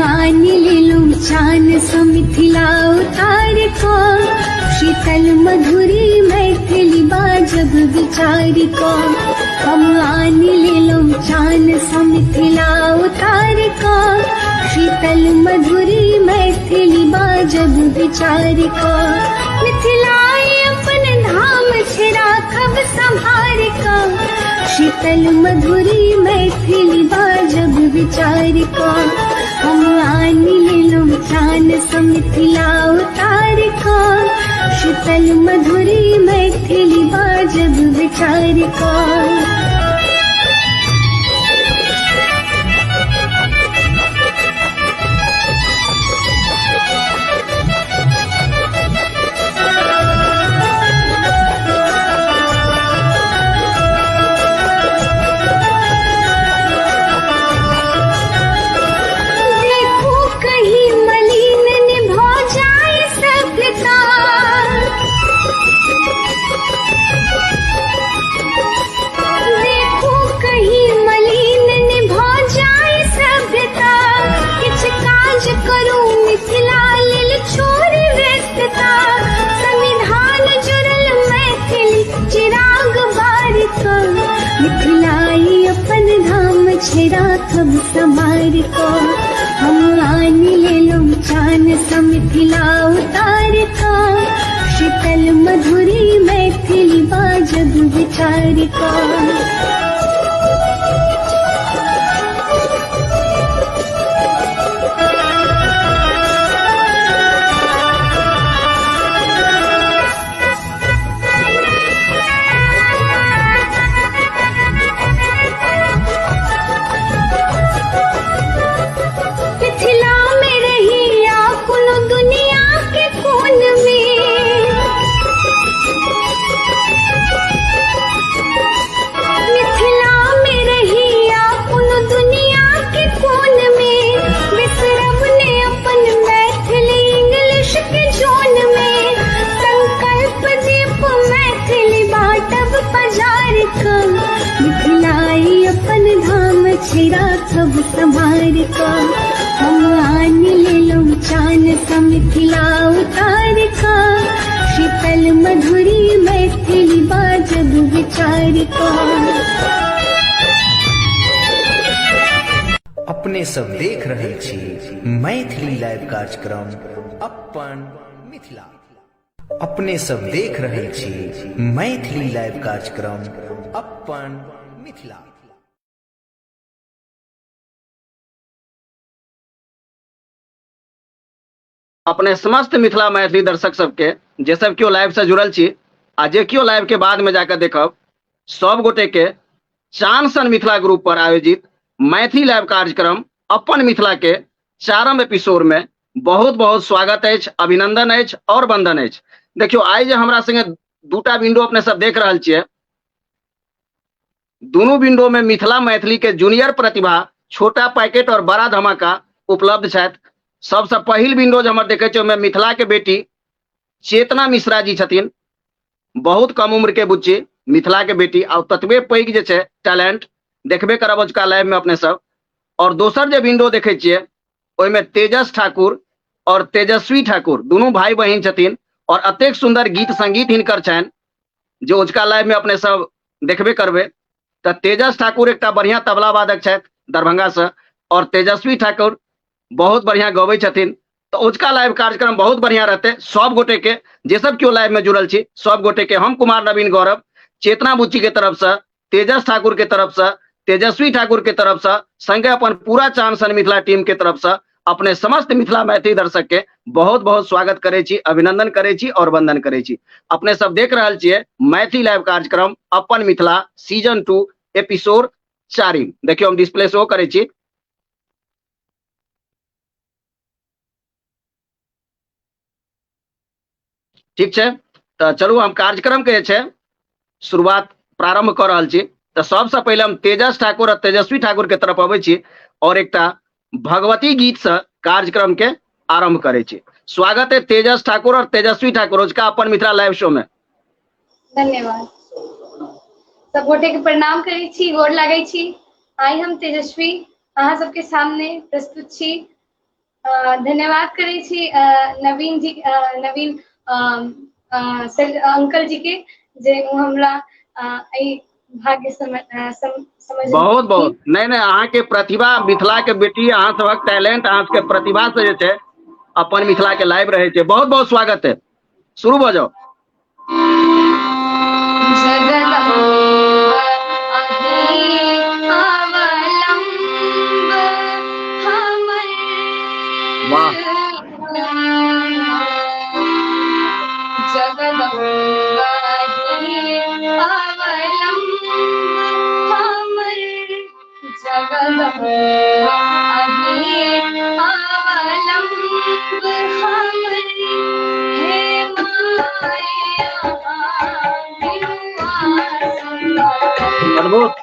आनि लेलहुँ चानसँ मिथिला उतार कऽ, शीतल मधुरी मैथिली बाजब विचार कऽ। हम आनि लेलहुँ चानसँ मिथिला उतार कऽ, शीतल मधुरी मैथिली बाजब विचार कऽ। मिथिला अपन धाम छै राखब सम्हार कऽ, शीतल मधुरी मैथिली बाजब विचार कऽ। हम आनि लेलहुँ चानसँ मिथिला उतार कऽ, शीतल मधुरी मैथिली बाजब विचार कऽ। देखू कहीं मलिन ने भऽ जाय सभ्यता, देखू कहीं मलिन ने भऽ जाय सभ्यता, किछु काज करू मिथिला लेल छोड़ि व्यस्तता। संविधान जुड़ल मैथिली चिराग बार कऽ, मिथिलाई अपन धाम छै राखब समार कऽ। हम आनि लेलहुँ चानसँ मिथिला उतार कऽ, शीतल मधुरी मैथिली बाजब विचार कऽ। मिथिला में रही या कोनो दुनिया के कोन में, मिथिला में रही या कोनो दुनिया के कोन में, बिसरब ने अपन मैथिली इंग्लिश के जोन में। संकल्प दीप मैथिली बाटब पजार कऽ, मिथिलाई अपन धाम छै राखब सम्हार कऽ। हम आनि लेलहुँ चानसँ मिथिला उतार कऽ, शीतल मधुरी मैथिली बाजब विचार कऽ। अपने सब देख रहल छी मैथिली लाइव कार्यक्रम अपन मिथिला। अपने सब देख रहल छी मैथिली लाइव कार्यक्रम अपन मिथिला। अपने समस्त मिथिला मैथिली दर्शक सबके, जे सब केओ लाइव से जुड़ल छी आ जे केओ लाइव के बाद में जाकर देखब, सब गोटे के चान सन मिथिला ग्रुप पर आयोजित मैथिली लाइव कार्यक्रम अपन मिथिला के चारम एपिसोड में बहुत बहुत स्वागत अछि, अभिनंदन अछि और वंदन अछि। देखियो आइ जे हमरा संगे दूटा विंडो अपने सब देख रहल छियै, दोनों विंडो में मिथिला मैथिली के जूनियर प्रतिभा छोटा पैकेट और बड़ा धमाका उपलब्ध छथि। सबसे पहिल विंडो जे हमर देखे छियै ओहिमे मिथिला के बेटी चेतना मिश्रा जी छथिन, बहुत कम उम्र के बुच्ची, मिथिला के बेटी और ततबे पैघ जे छै टैलेंट देखबे करब अजुका लाइव में अपने सब। और दोसर जे विंडो देखे छियै ओहिमे तेजस ठाकुर और तेजस्वी ठाकुर दोनों भाई बहिन छथिन और अतेक सुंदर गीत संगीत हिनकर छनि जे अजुका लाइव में अपने सब देखबे करबे। तऽ तेजस ठाकुर एकटा बढ़िया तबला वादक छथि दरभंगा से और तेजस्वी ठाकुर बहुत बढ़िया गबै छथिन। तऽ अजुका लाइव कार्यक्रम बहुत बढ़िया रहते सब गोटे के, जे सब केओ लाइव में जुड़ल छी सब गोटे के हम कुमार नवीन गौरव चेतना बुच्ची के तरफ से, तेजस ठाकुर के तरफ से, तेजस्वी ठाकुर के तरफ से, संगे अपन पूरा चान सन मिथिला टीम के तरफ से अपने समस्त मिथिला मैथिली दर्शक के बहुत बहुत स्वागत करे छी, अभिनंदन करे छी और वंदन करे छी। अपने सब देख रहल छियै मैथिली लाइव कार्यक्रम अपन मिथिला सीजन 2 एपिसोड 4। देखियौ हम डिस्प्ले सेहो करे छी। ठीक छै, तऽ चलू हम कार्यक्रम के जे छै शुरुआत प्रारंभ कऽ रहल छी। तऽ सबसँ पहिले हम तेजस ठाकुर और तेजस्वी ठाकुर के तरफ अबै छी और एकटा भगवती गीत से कार्यक्रम के आरंभ करै छी। स्वागत है तेजस ठाकुर और तेजस्वी ठाकुर रोजका अपन मिथिला लाइव शो में। धन्यवाद। सब गोटे के प्रणाम करै छी, गोर लागै छी। आइ हम तेजस्वी अहाँ सबके सामने प्रस्तुत छी धन्यवाद करै छी नवीन जी, नवीन सर अंकल जी के, जे ओ हमरा एहि भाग्य समझ। बहुत बहुत नहीं नहीं, अहाँ के प्रतिभा, मिथिला के बेटी, अहाँ सबक टैलेंट, अहाँ सबके प्रतिभा से जे छै अपन मिथिला के लाइव रहे छै। बहुत बहुत स्वागत है, शुरू भऽ जाओ। वाह। अद्भुत।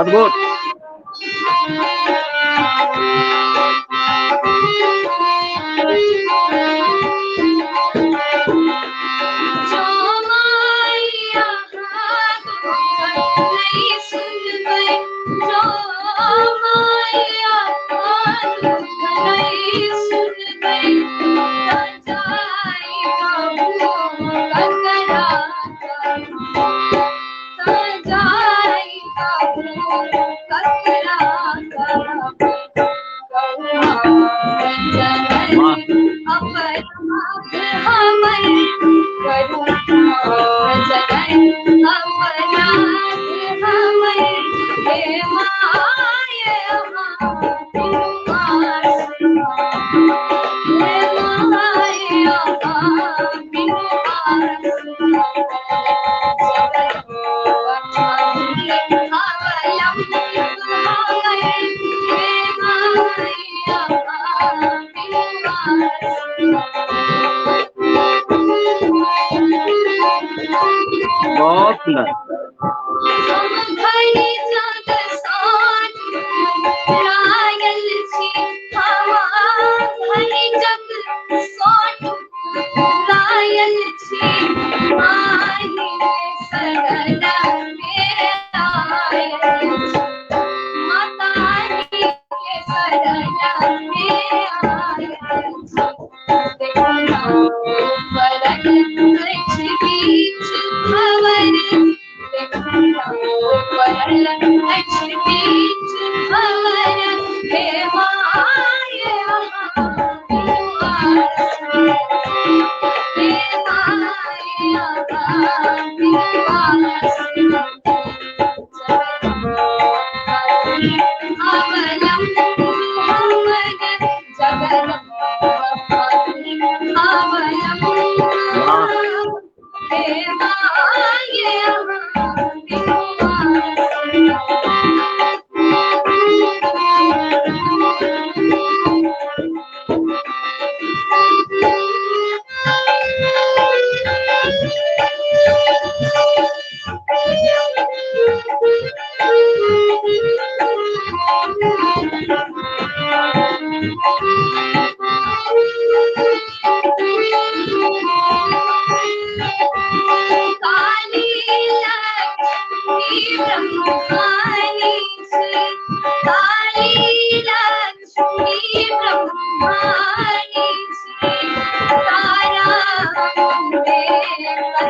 अद्भुत। बहुत सुंदर।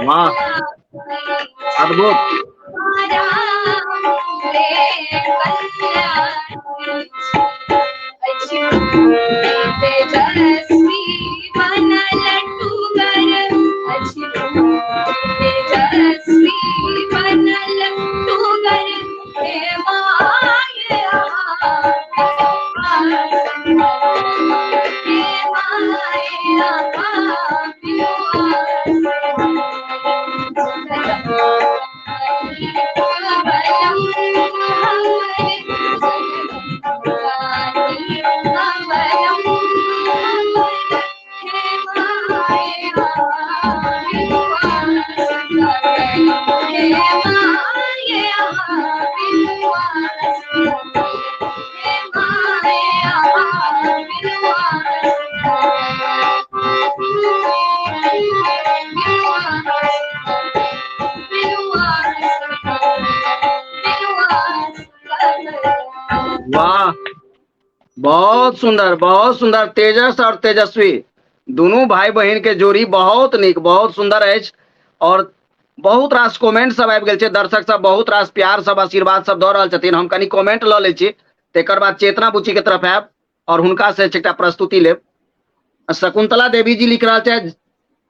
वाह, अद्भुत। वाह, बहुत सुंदर, बहुत सुंदर। तेजस और तेजस्वी दुनू भाई बहिन के जोड़ी बहुत नीक, बहुत सुंदर अछि। और बहुत रास कमेंट सब आबि गेल छै, दर्शक सब बहुत रास प्यार सब आशीर्वाद सब दऽ रहल छथिन। हम कनि कमेंट लऽ लै छी, तकर बाद चेतना बुच्ची के तरफ आयब और हुनका से एकटा प्रस्तुति लेब। शकुंतला देवी जी लिख रहल छथि,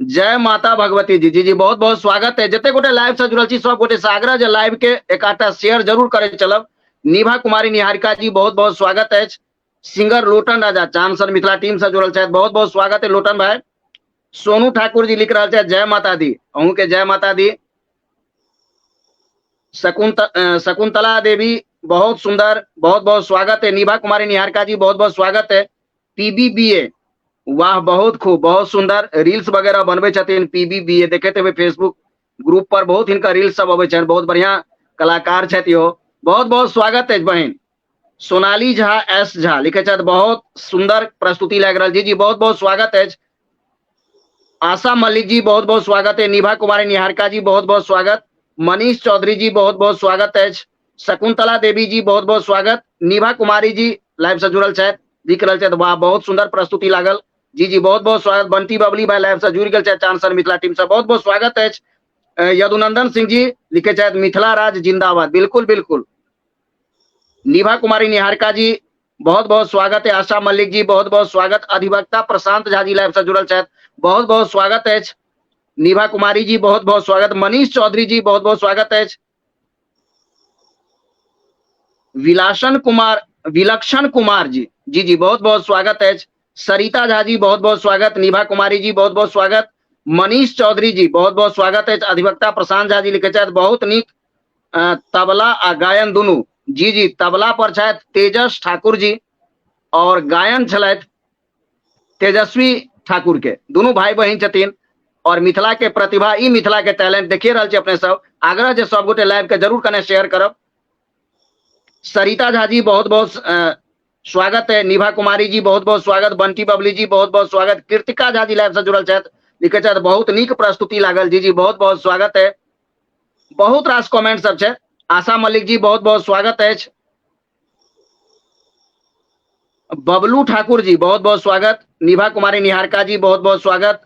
जय माता भगवती जी। जी जी, बहुत बहुत स्वागत है। जते गोटे लाइव से जुड़ल छी सब गोटे से आग्रह जे लाइव के एकाटा शेयर जरूर करे चलब। निभा कुमारी निहारिका जी, बहुत बहुत स्वागत अछि। सिंगर लोटन राजा चांद सर मिथिला टीम से जुड़ल छथि, बहुत बहुत स्वागत है लोटन भाई। सोनू ठाकुर जी लिख रहल छथि, जय माता दी। अहूँ के जय माता दी। शकुंतला देवी, बहुत सुंदर, बहुत बहुत स्वागत है। निभा कुमारी निहारिका जी, बहुत बहुत स्वागत है। पीबीबीए, वाह, बहुत खूब, बहुत सुंदर रील्स वगैरह बनबै छथिन पीबीबीए। देखैत हेबै फेसबुक ग्रुप पर बहुत हिनकर रील्स सब अबै छनि, बहुत बढ़िया कलाकार छथि इहो। बहुत बहुत स्वागत अछि बहिन। सोनाली झा एस झा लिखै छथि, बहुत सुंदर प्रस्तुति लागि रहल। जी जी, बहुत बहुत स्वागत अछि। आशा मल्लिक जी, बहुत बहुत स्वागत है। निभा कुमारी निहारिका जी, बहुत बहुत स्वागत। मनीष चौधरी जी, बहुत बहुत स्वागत अछि। शकुंतला देवी जी, बहुत बहुत स्वागत। निभा कुमारी जी लाइव से जुड़ल छथि, लिख रहल छथि, वाह, बहुत सुंदर प्रस्तुति लागल। जी जी, बहुत बहुत स्वागत। बंटी बबली भाई लाइव से जुड़ गेल छथि चांद सर मिथिला टीम से, बहुत बहुत स्वागत अछि। यदुनंदन सिंह जी लिखे छथि, मिथिला राज जिंदाबाद। बिल्कुल बिल्कुल। निभा कुमारी निहारिका जी, बहुत बहुत स्वागत है। आशा मल्लिक जी, बहुत बहुत स्वागत। अधिवक्ता प्रशांत झा जी लाइव से जुड़ल छथि, बहुत बहुत स्वागत अछि। निभा कुमारी जी, बहुत बहुत स्वागत। मनीष चौधरी जी, बहुत बहुत स्वागत अछि। विलासन कुमार, विलक्षण कुमार जी, जी जी, बहुत बहुत स्वागत अछि। सरिता झा जी, बहुत बहुत स्वागत। निभा कुमारी जी, बहुत बहुत स्वागत। मनीष चौधरी जी, बहुत बहुत स्वागत अछि। अधिवक्ता प्रशांत झा जी लिखे छथि, बहुत नीक तबला आ गायन दुनू। जी जी, तबला पर छथि तेजस ठाकुर जी और गायन छलथि तेजस्वी ठाकुर के, दुनू भाई बहिन छथिन और मिथिला के प्रतिभा, ई मिथिला के टैलेंट देखिए रहल छी अपने सब। आग्रह जे सब गोटे लाइव के जरूर कने शेयर करब। सरिता झा जी, बहुत बहुत स्वागत है। निभा कुमारी जी, बहुत बहुत स्वागत। बंटी बबली जी, बहुत बहुत स्वागत। कृतिका झा जी लाइव से जुड़ल छथि, लिखे छथि, बहुत नीक प्रस्तुति लागल। जी जी, बहुत बहुत स्वागत है। बहुत रास कमेंट सब छै। आशा मल्लिक जी, बहुत बहुत स्वागत अछि। बबलू ठाकुर जी, बहुत बहुत स्वागत। निभा कुमारी निहारिका जी, बहुत बहुत स्वागत।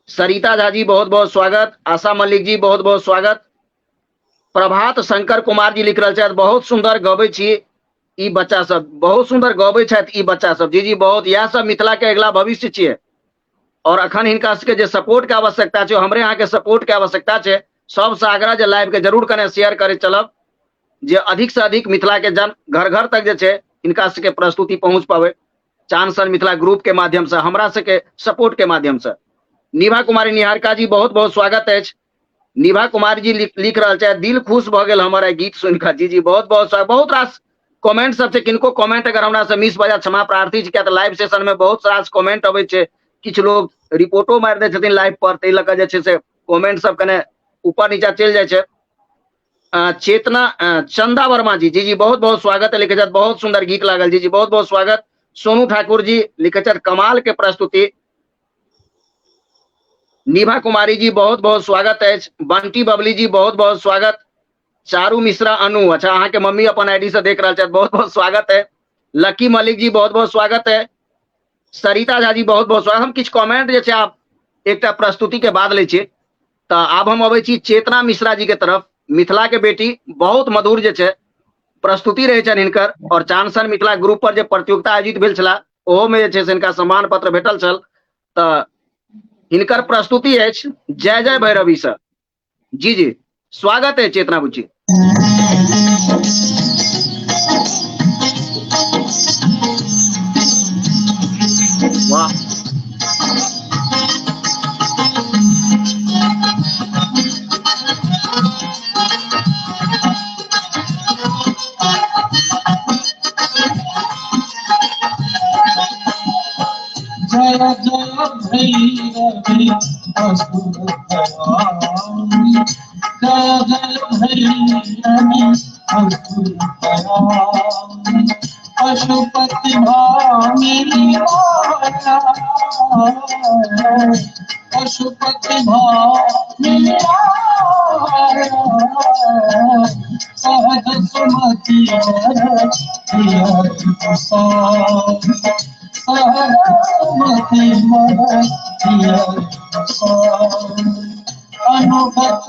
सरिता झा जी, बहुत बहुत स्वागत। आशा मल्लिक जी, बहुत बहुत स्वागत। प्रभात शंकर कुमार जी लिख रहल छथि, बहुत सुंदर गबै छी ई बच्चा सब, बहुत सुंदर गबै छथि ई बच्चा सब। जी जी, बहुत, इएह सब मिथिला के अगिला भविष्य छियै और अखन हिनका सबके जे सपोर्ट के आवश्यकता छै, हमरे अहाँके सपोर्ट के आवश्यकता छै। सबसँ आग्रह जे लाइव के जरूर कने शेयर करे चलब, जे अधिक से अधिक मिथिला के जन घर घर तक जे छै हिनका सबके प्रस्तुति पहुंच पावे, चांद सन मिथिला ग्रुप के माध्यम से, हमरा सबके सपोर्ट के माध्यम से। निभा कुमारी निहारिका जी, बहुत बहुत स्वागत अछि। निभा कुमारी जी लिख रहल छथि, दिल खुश भऽ गेल हमर गीत सुनि कऽ। जी जी, बहुत बहुत स्वागत। बहुत रास कमेंट सब छै, किनको कमेंट अगर हमरा से मिस भऽ जायत क्षमा प्रार्थी छी, किया तऽ लाइव सेशन में बहुत रास कमेंट अबै छै, किछु लोग रिपोर्टो मारि दै छथिन लाइव पर, ताहि लऽ कऽ जे छै से कमेंट सब कने ऊपर नीचा चलि जाइ छै। चेतना चंदा वर्मा जी, जी जी, बहुत बहुत स्वागत है। लिखे छथि, बहुत सुंदर गीत लागल। जी जी, बहुत बहुत स्वागत। सोनू ठाकुर जी लिखे छथि, कमाल के प्रस्तुति। निभा कुमारी जी, बहुत बहुत स्वागत अछि। बंटी बबली जी, बहुत बहुत स्वागत। चारू मिश्रा अनु, अच्छा अहाँके मम्मी अपन आईडी से देख रहल छथि, बहुत बहुत स्वागत है। लकी मलिक जी, बहुत बहुत स्वागत है। सरिता झा जी, बहुत बहुत स्वागत। हम किछु कमेंट जे छै आप एकटा प्रस्तुति के बाद लै छी, तऽ आब हम अबै छी चेतना मिश्रा जी के तरफ। मिथिला के बेटी, बहुत मधुर जे छै प्रस्तुति रहै छनि हिनकर, और चांदसन मिथिला ग्रुप पर जे प्रतियोगिता आयोजित भेल छला ओहो में जे छै से हिनका सम्मान पत्र भेटल छल। तऽ हिनकर प्रस्तुति अछि जय जय भैरवी सर। जी जी, स्वागत है चेतना बुच्ची। वाह, जय जय भैरवी असुर भयाउनि, जय जय भैरवी असुर भयाउनि, पशुपति भामिनी माया, पशुपति भामिनी माया, सहज सुमति सहज सुमति मर अनुगत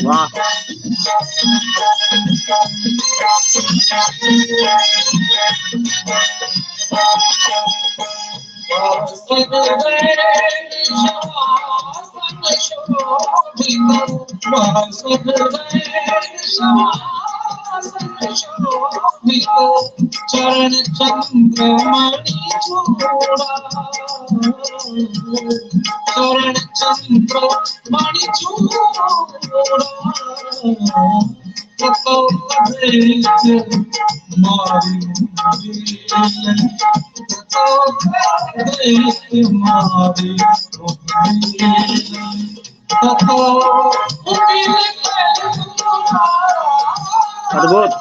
वाह। चरण चंद्रमणि चूड़ा, चरण चंद्र मणि चूड़ा, अद्भुत।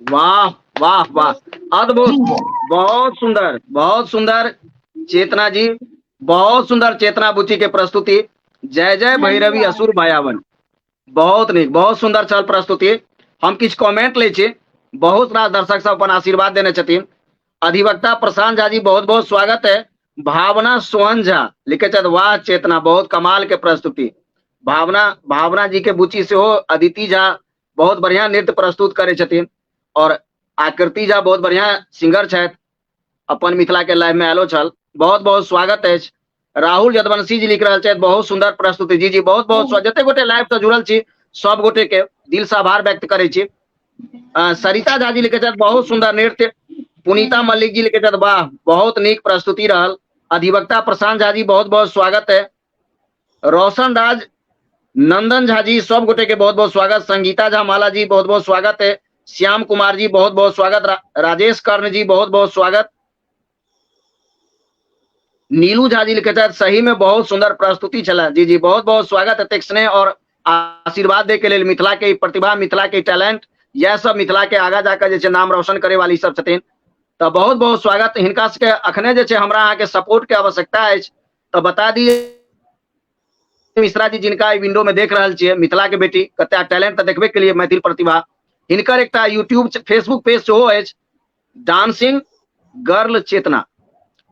वाह वाह वाह, अद्भुत, बहुत सुंदर, बहुत सुंदर चेतना जी, बहुत सुंदर चेतना बुची के प्रस्तुति। जय जय भैरवी असुर भयावन, बहुत नीक, बहुत सुंदर छल प्रस्तुति। हम किछु कमेंट लै छी, बहुत रास दर्शक सब अपन आशीर्वाद देने छथिन। अधिवक्ता प्रशांत झा जी बहुत बहुत स्वागत है। भावना सोहन झा लिखे छथि वाह चेतना, बहुत कमाल के प्रस्तुति। भावना भावना जी के बुची सेहो अदिति झा बहुत बढ़िया नृत्य प्रस्तुत करै छथिन और आकृति झा बहुत बढ़िया सिंगर छथि, अपन मिथिला के लाइव में आयलो छल, बहुत बहुत स्वागत अछि। राहुल यदुवंशी जी लिख रहल छथि बहुत सुंदर प्रस्तुति। जी जी, बहुत बहुत स्वागत। जते गोटे लाइव से जुड़ल छी सब गोटे के दिल से आभार व्यक्त करै छी। सरिता झा जी लिखे छथि बहुत सुंदर नृत्य। पुनीता मल्लिक जी लिखे छथि वाह बहुत नीक प्रस्तुति रहल। अधिवक्ता प्रशांत झा जी बहुत बहुत स्वागत है। रोशन राज नंदन झा जी सब गोटे के बहुत बहुत स्वागत। संगीता झा माला जी बहुत बहुत स्वागत है। श्याम कुमार जी बहुत बहुत स्वागत। राजेश कर्ण जी बहुत बहुत स्वागत। नीलू झा जी लिखे छथि सही में बहुत सुंदर प्रस्तुति छल। जी जी, बहुत बहुत स्वागत। एतेक स्नेह और आशीर्वाद दे के लेल मिथिला के प्रतिभा, मिथिला के टैलेंट, यह सब मिथिला के आगा जाकर जे छै नाम रोशन करे वाली सब छथिन, तऽ बहुत बहुत स्वागत हिनका सबके। अखने जे छै हमरा अहाँके सपोर्ट के आवश्यकता अछि, तऽ बता दी मिश्रा जी जिनका एहि विंडो में देख रहल छियै, मिथिला के बेटी, कते टैलेंट तऽ देखबे के लिए, मैथिल प्रतिभा। हिनकर एकटा यूट्यूब फेसबुक पेज सेहो अछि, डांसिंग गर्ल चेतना।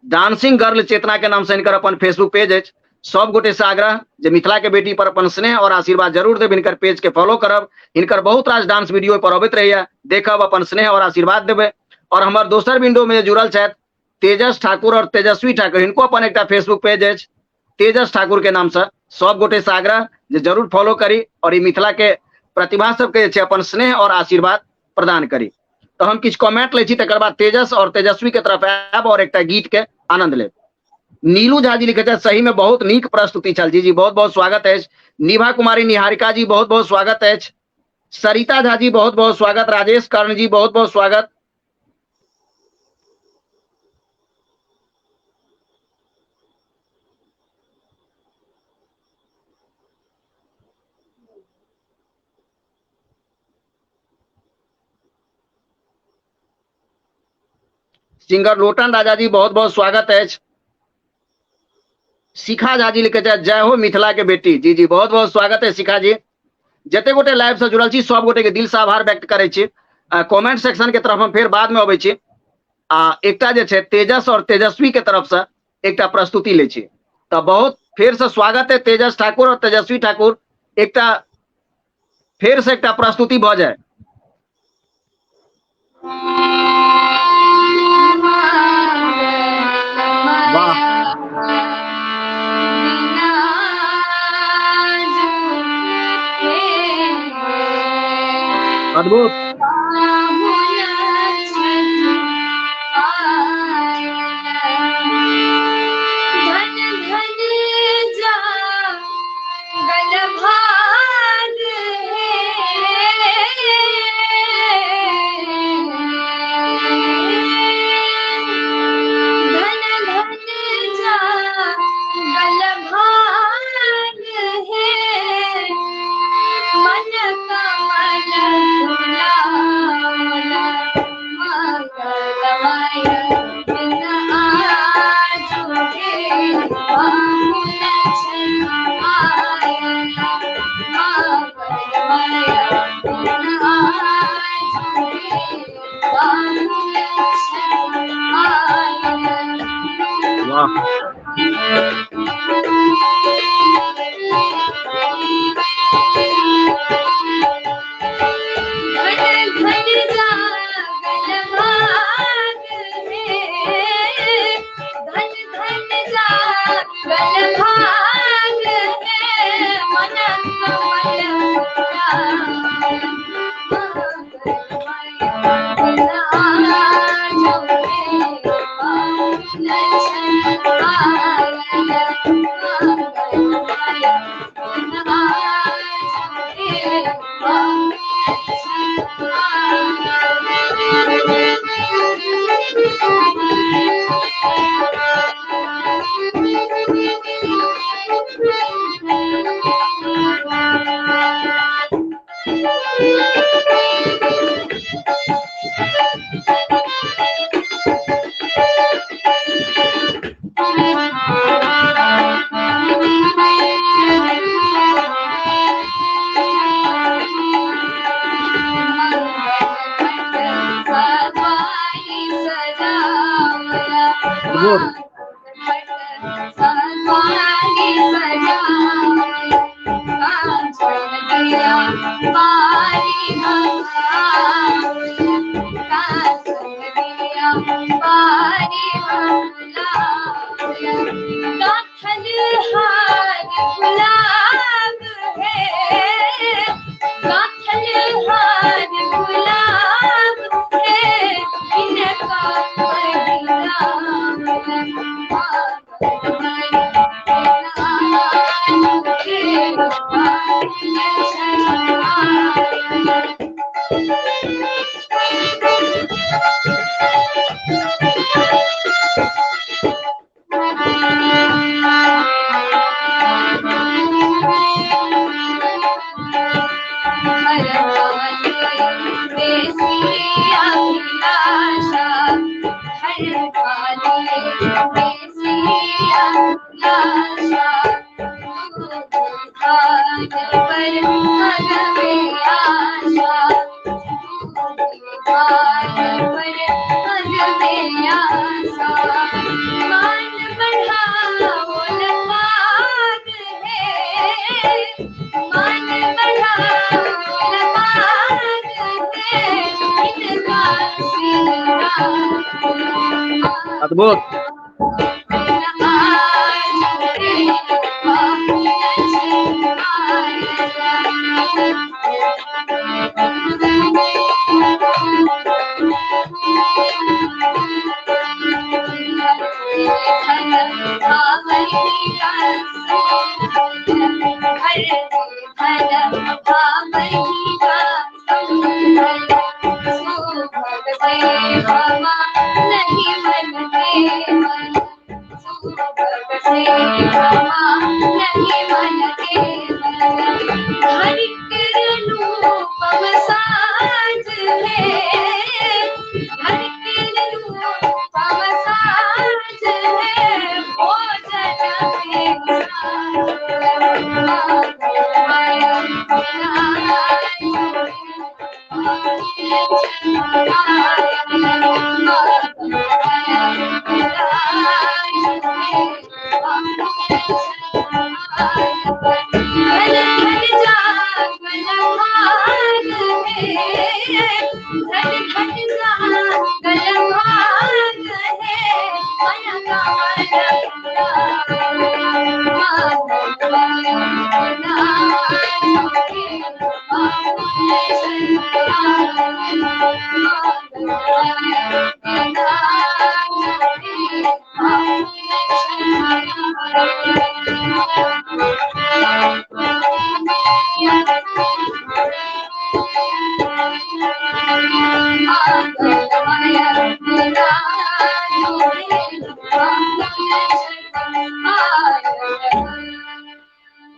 डांसिंग गर्ल चेतना के नाम से हिनकर अपन फेसबुक पेज अछि। सब गोटे से आग्रह जे मिथिला के बेटी पर अपन स्नेह और आशीर्वाद जरूर देब, हिनकर पेज के फॉलो करब। हिनकर बहुत रास डांस वीडियो पर अबैत रहैया, देखब, अपन स्नेह और आशीर्वाद देबै। और हमर दोसर विंडो में जे जुड़ल छथि तेजस ठाकुर और तेजस्वी ठाकुर, हिनको अपन एकटा फेसबुक पेज अछि तेजस ठाकुर के नाम से। सब गोटे से आग्रह जे जरूर फॉलो करी और ई मिथिला के प्रतिभा सबके जे छै अपन स्नेह और आशीर्वाद प्रदान करी। तऽ हम किछु कमेंट लै छी, तकर बाद तेजस और तेजस्वी के तरफ आयब और एकटा गीत के आनंद लेब। नीलू झा जी लिखे छथि, सही में बहुत नीक प्रस्तुति छल। जी जी, बहुत बहुत स्वागत अछि। निभा कुमारी निहारिका जी, बहुत बहुत स्वागत अछि। सरिता झा जी, बहुत बहुत स्वागत। राजेश कर्ण जी, बहुत बहुत स्वागत। सिंगर लोटन राजा जी, बहुत बहुत स्वागत अछि। शिखा झा जी लिखे छथि, जय हो मिथिला के बेटी। जी जी, बहुत बहुत स्वागत है शिखा जी। जते गोटे लाइव से जुड़ल छी सब गोटे के दिल से आभार व्यक्त करै छी। कमेंट सेक्शन के तरफ हम फेर बाद में अबै छी। आ एकटा जे छै तेजस और तेजस्वी के तरफ से एकटा प्रस्तुति लै छी। तऽ बहुत फेर से स्वागत है तेजस ठाकुर और तेजस्वी ठाकुर। एकटा फेर से एकटा प्रस्तुति भऽ जाय। वाह। अद्भुत। वाह। अद्भुत।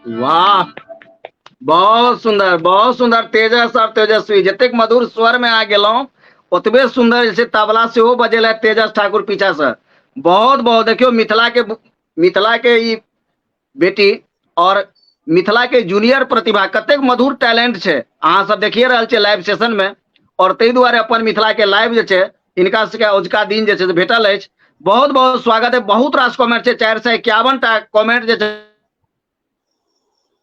वाह, बहुत सुंदर, बहुत सुंदर तेजस और तेजस्वी। जतेक मधुर स्वर में आ गेलहुं ओतबे सुंदर जे छै तबला सेहो बजेलथि तेजस ठाकुर पीछा से। बहुत बहुत देखियौ मिथिला के ई बेटी और मिथिला के जूनियर प्रतिभा कतेक मधुर टैलेंट छै, अहाँ सब देखिए रहल छियै लाइव सेशन में। और ताहि दुआरे अपन मिथिला के लाइव जे छै हिनका सबके औजका दिन जे छै से भेटल अछि। बहुत बहुत स्वागत है। बहुत रास कमेंट छै, 451 टा कमेंट जे छै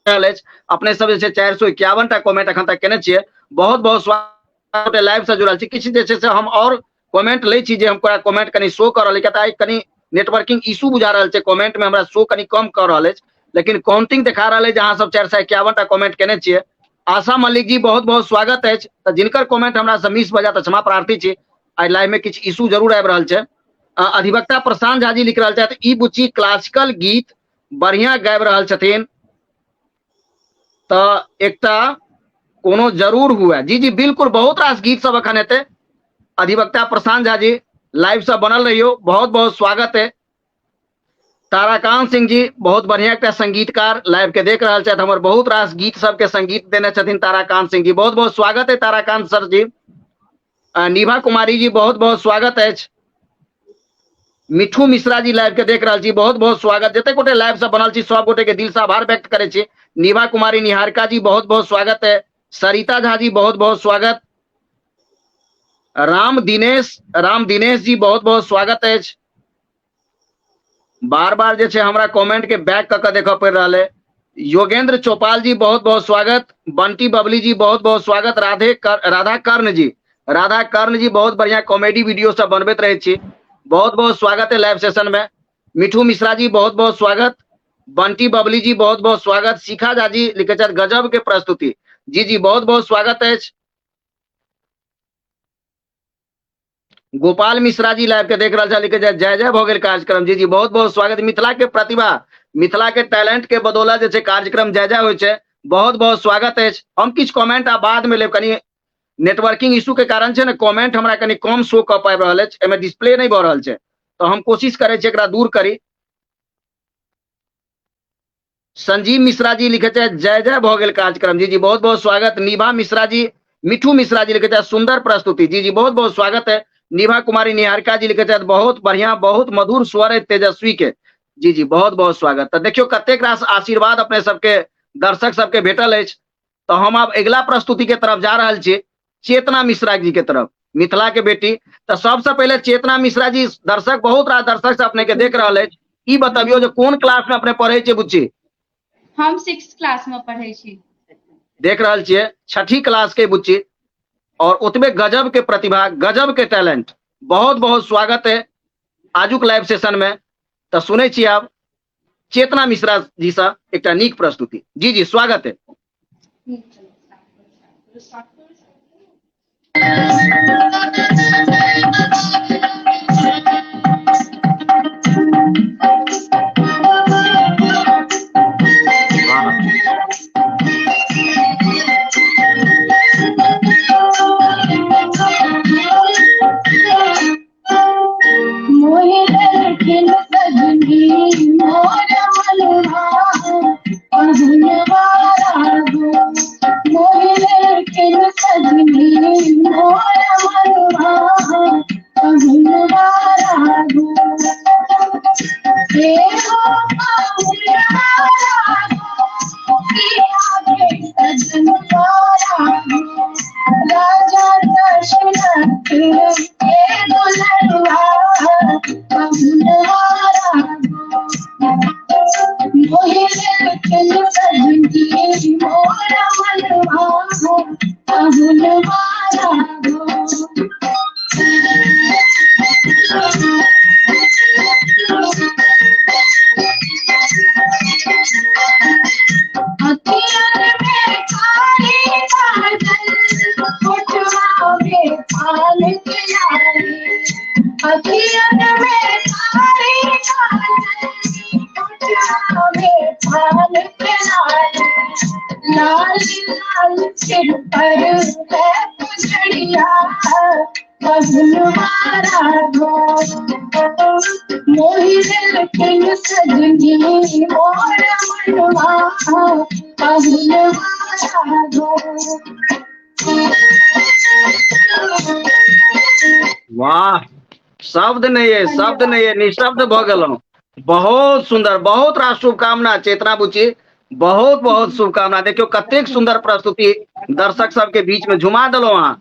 अछि। अपने सब जे छै 451 टा कमेंट अखन तक केने छियै। बहुत बहुत स्वागत है, लाइव से जुड़ल छी। किछु जे छै से हम और कमेंट लै छी जे हम कमेंट कनि शो कऽ रहल छी, किया तऽ आइ कनि नेटवर्किंग इशू बुझा रहल छै, कमेंट में हमरा शो कनि कम कऽ रहल अछि, लेकिन काउंटिंग देखा रहल अछि जे अहाँ सब 451 टा कमेंट केने छियै। आशा मल्लिक जी बहुत बहुत स्वागत अछि। तऽ जिनकर कमेंट हमरा से मिस भऽ जायत तऽ क्षमा प्रार्थी छी, आइ लाइव में किछु इशू जरूर आबि रहल छै। अधिवक्ता प्रशांत झा जी लिख रहल छथि, ई बुच्ची क्लासिकल गीत बढ़िया गाबि रहल छथिन तऽ एकटा कोनो जरूर हुए। जी जी बिल्कुल, बहुत रास गीत सब एखन हेतै। अधिवक्ता प्रशांत झा जी लाइव से बनल रहियो, बहुत बहुत स्वागत है। ताराकांत सिंह जी बहुत बढ़िया एकटा संगीतकार लाइव के देख रहल छथि, हमर बहुत रास गीत सबके संगीत देने छथिन ताराकांत सिंह जी, बहुत बहुत स्वागत है ताराकांत सर जी। निभा कुमारी जी बहुत बहुत स्वागत अछि। मिठू मिश्रा जी लाइव के देख रहल छी, बहुत बहुत स्वागत। जते गोटे लाइव से बनल छी सब गोटे के दिल से आभार व्यक्त करै छी। निभा कुमारी निहारिका जी बहुत बहुत स्वागत है। सरिता झा जी बहुत बहुत स्वागत। राम दिनेश जी बहुत बहुत स्वागत अछि। बार बार जे छै हमरा कमेंट के बैक कऽ के देखऽ पड़ि रहल है। योगेंद्र चौपाल जी बहुत बहुत स्वागत। बंटी बबली जी बहुत बहुत स्वागत। राधा कर्ण जी, राधा कर्ण जी बहुत बढ़िया कॉमेडी वीडियो सब बनबैत रहै छी, बहुत बहुत स्वागत है लाइव सेशन में। मिठू मिश्रा जी बहुत बहुत स्वागत। बंटी बबली जी बहुत बहुत स्वागत। शिखा झा जी लिखे छथि गजब के प्रस्तुति, जी जी बहुत बहुत स्वागत अछि। गोपाल मिश्रा जी लाइव के देख रहल छथि, लिखे जय जय भऽ गेल कार्यक्रम, जी जी बहुत बहुत स्वागत। मिथिला के प्रतिभा, मिथिला के टैलेंट के बदौलत जे छै कार्यक्रम जय जय होइ छै, बहुत बहुत स्वागत अछि। हम किछु कमेंट आ बाद में लेब, कनि नेटवर्किंग इशू के कारण छै ने कमेंट हमरा कनि कम शो कऽ पाबि रहल अछि, एहिमे डिस्प्ले नहि भऽ रहल छै, तऽ हम कोशिश करै छी एकरा दूर करी। संजीव मिश्रा जी लिखे छथि जय जय भऽ गेल कार्यक्रम, जी जी बहुत बहुत स्वागत। निभा मिश्रा जी, मिठू मिश्रा जी लिखे छथि सुंदर प्रस्तुति, जी जी बहुत बहुत स्वागत है। निभा कुमारी निहारिका जी लिखे छथि बहुत बढ़िया, बहुत मधुर स्वर है तेजस्वी के, जी जी बहुत बहुत स्वागत। तऽ देखियौ कतेक रास आशीर्वाद अपने सबके दर्शक सबके भेटल अछि। तऽ हम आब अगिला प्रस्तुति के तरफ जा रहल छी, चेतना मिश्रा जी के तरफ, मिथिला के बेटी। तऽ सबसे पहिले चेतना मिश्रा जी, दर्शक बहुत रास दर्शक से अपने के देख रहल अछि, ई बतबियौ जे कोन क्लास में अपने पढ़ै छियै बुच्ची? हम 6 क्लास में पढ़ै छी। देख रहल छियै छठी क्लास के बुच्ची और ओतबे गजब के प्रतिभा, गजब के टैलेंट, बहुत बहुत स्वागत है। आजुक लाइव सेशन में। तऽ सुनै छी आब चेतना मिश्रा जी से एकटा नीक प्रस्तुति। जी जी, स्वागत है। मोहि ललखिन सजनी मोर मनवा पहुनवा रागो। मोहि ललखिन सजनी मोर मनवा पहुनवा रागो। हे हो पहुनवा रागो, पिया के सजनवा रागो। राजा दशरथ के दुलरुआ पहुनवा रागो। मोहि ललखिन सजनी मोर मनवा पहुनवा रागो। अखियन में काली काजल, होठवा में पान के लाली। अखियन में काली काजल, होठवा में पान के लाली। लाल लाल सिर पर है पुजड़िया पहुनवा रागो। मोहि ललखिन सजनी मोर मनवा पहुनवा रागो। वाह, शब्द नहीं है, शब्द नहीं है, निशब्द भऽ गेलहुँ। बहुत सुंदर, बहुत रास शुभकामना चेतना बुची, बहुत बहुत शुभकामना। देखियौ कतेक सुंदर प्रस्तुति दर्शक सबके बीच में झुमा देलहुँ अहाँ।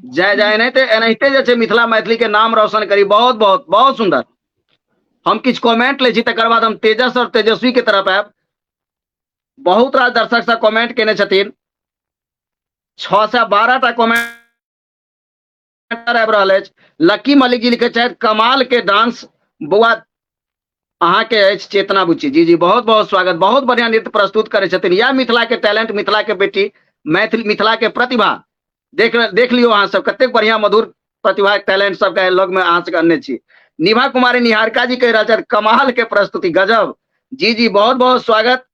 जय जय, एनाहिते एनाहिते जे छै मिथिला मैथिली के नाम रोशन करी। बहुत बहुत बहुत सुंदर। हम किछु कमेंट लै छी, तकर बाद हम तेजस और तेजस्वी के तरफ आयब। बहुत रास दर्शक सब कमेंट केने छथिन, 612 टा कमेंट आबि रहल अछि। लक्की मलिक जी लिखै छथि, कमाल के डांस बौआ अहाँके अछि चेतना बुच्ची। जी जी, बहुत बहुत स्वागत। बहुत बढ़िया नृत्य प्रस्तुत करै छथिन। यह मिथिला के टैलेंट, मिथिला के बेटी, मैथिल मिथिला के प्रतिभा। देख देख लियौ अहाँ सब कतेक बढ़िया मधुर प्रतिभा टैलेंट सबके लग में अहाँ सबके अनने छी। निभा कुमारी निहारिका जी कहि रहल छथि, कमाल के प्रस्तुति, गजब। जी जी, बहुत बहुत स्वागत।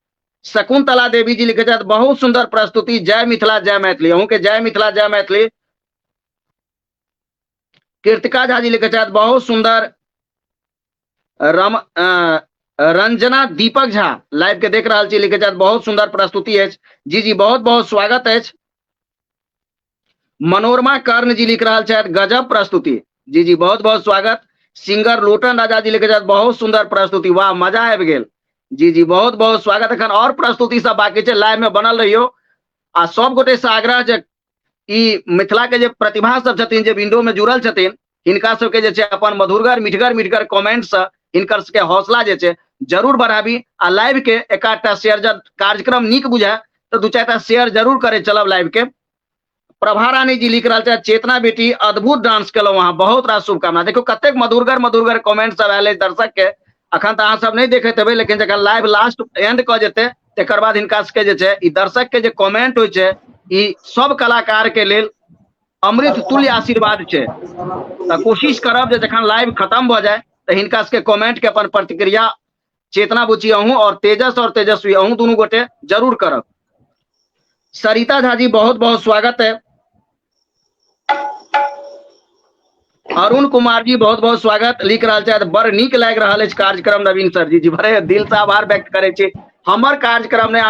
शकुंतला देवी जी लिखे छथि, बहुत सुंदर प्रस्तुति, जय मिथिला जय मैथिली। अहूँ के जय मिथिला जय मैथिली। कृतिका झा जी लिखे छथि, बहुत सुंदर। रंजना दीपक झा लाइव के देख रहल छी, लिखे छथि, बहुत सुंदर प्रस्तुति अछि। जी जी, बहुत बहुत स्वागत अछि। मनोरमा कर्ण जी लिख रहल छथि, गजब प्रस्तुति। जी जी, बहुत बहुत स्वागत। सिंगर लोटन राजा जी लिखे छथि, बहुत सुंदर प्रस्तुति, वाह मजा आबि गेल। जी जी, बहुत बहुत स्वागत। एखन और प्रस्तुति सब बाकी छै, लाइव में बनल रहियो। आ सब गोटे से आग्रह जे ई मिथिला के जे प्रतिभा सब छथिन, जे विंडो में जुड़ल छथिन, हिनका सबके जे छै अपन मधुरगर मिठगर मिठगर कमेंट से हिनकर सबके हौसला जे छै जरूर बढ़ाबी। आ लाइव के एक आधटा शेयर जब कार्यक्रम नीक बुझाए तऽ दू चारिटा शेयर जरूर करे चलब लाइव के। प्रभा रानी जी लिख रहल छथि, चेतना बेटी अद्भुत डांस केलहुँ अहाँ, बहुत रास शुभकामना। देखियौ कतेक मधुरगर मधुरगर कमेंट सब आयल अछि दर्शक के। अखन तऽ अहाँ सब नहि देखैत हेबै, लेकिन जखन लाइव लास्ट एंड कऽ जेतै तकर बाद हिनका सबके जे छै ई दर्शक के जे कमेंट होइ छै ई सब कलाकार के लेल अमृत तुल्य आशीर्वाद छै। तऽ कोशिश करब जे जखन लाइव खत्म भऽ जाय तऽ हिनका सबके कमेंट के अपन प्रतिक्रिया चेतना बुची अहूँ और तेजस और तेजस्वी अहूँ दुनू गोटे जरूर करब। सरिता झा जी बहुत बहुत स्वागत है। अरुण कुमार जी बहुत बहुत स्वागत। लिख रहल छथि, बड़ नीक लागि रहल अछि कार्यक्रम नवीन सर जी। जी बड़े दिल से आभार व्यक्त करै छी। हमर कार्यक्रम ने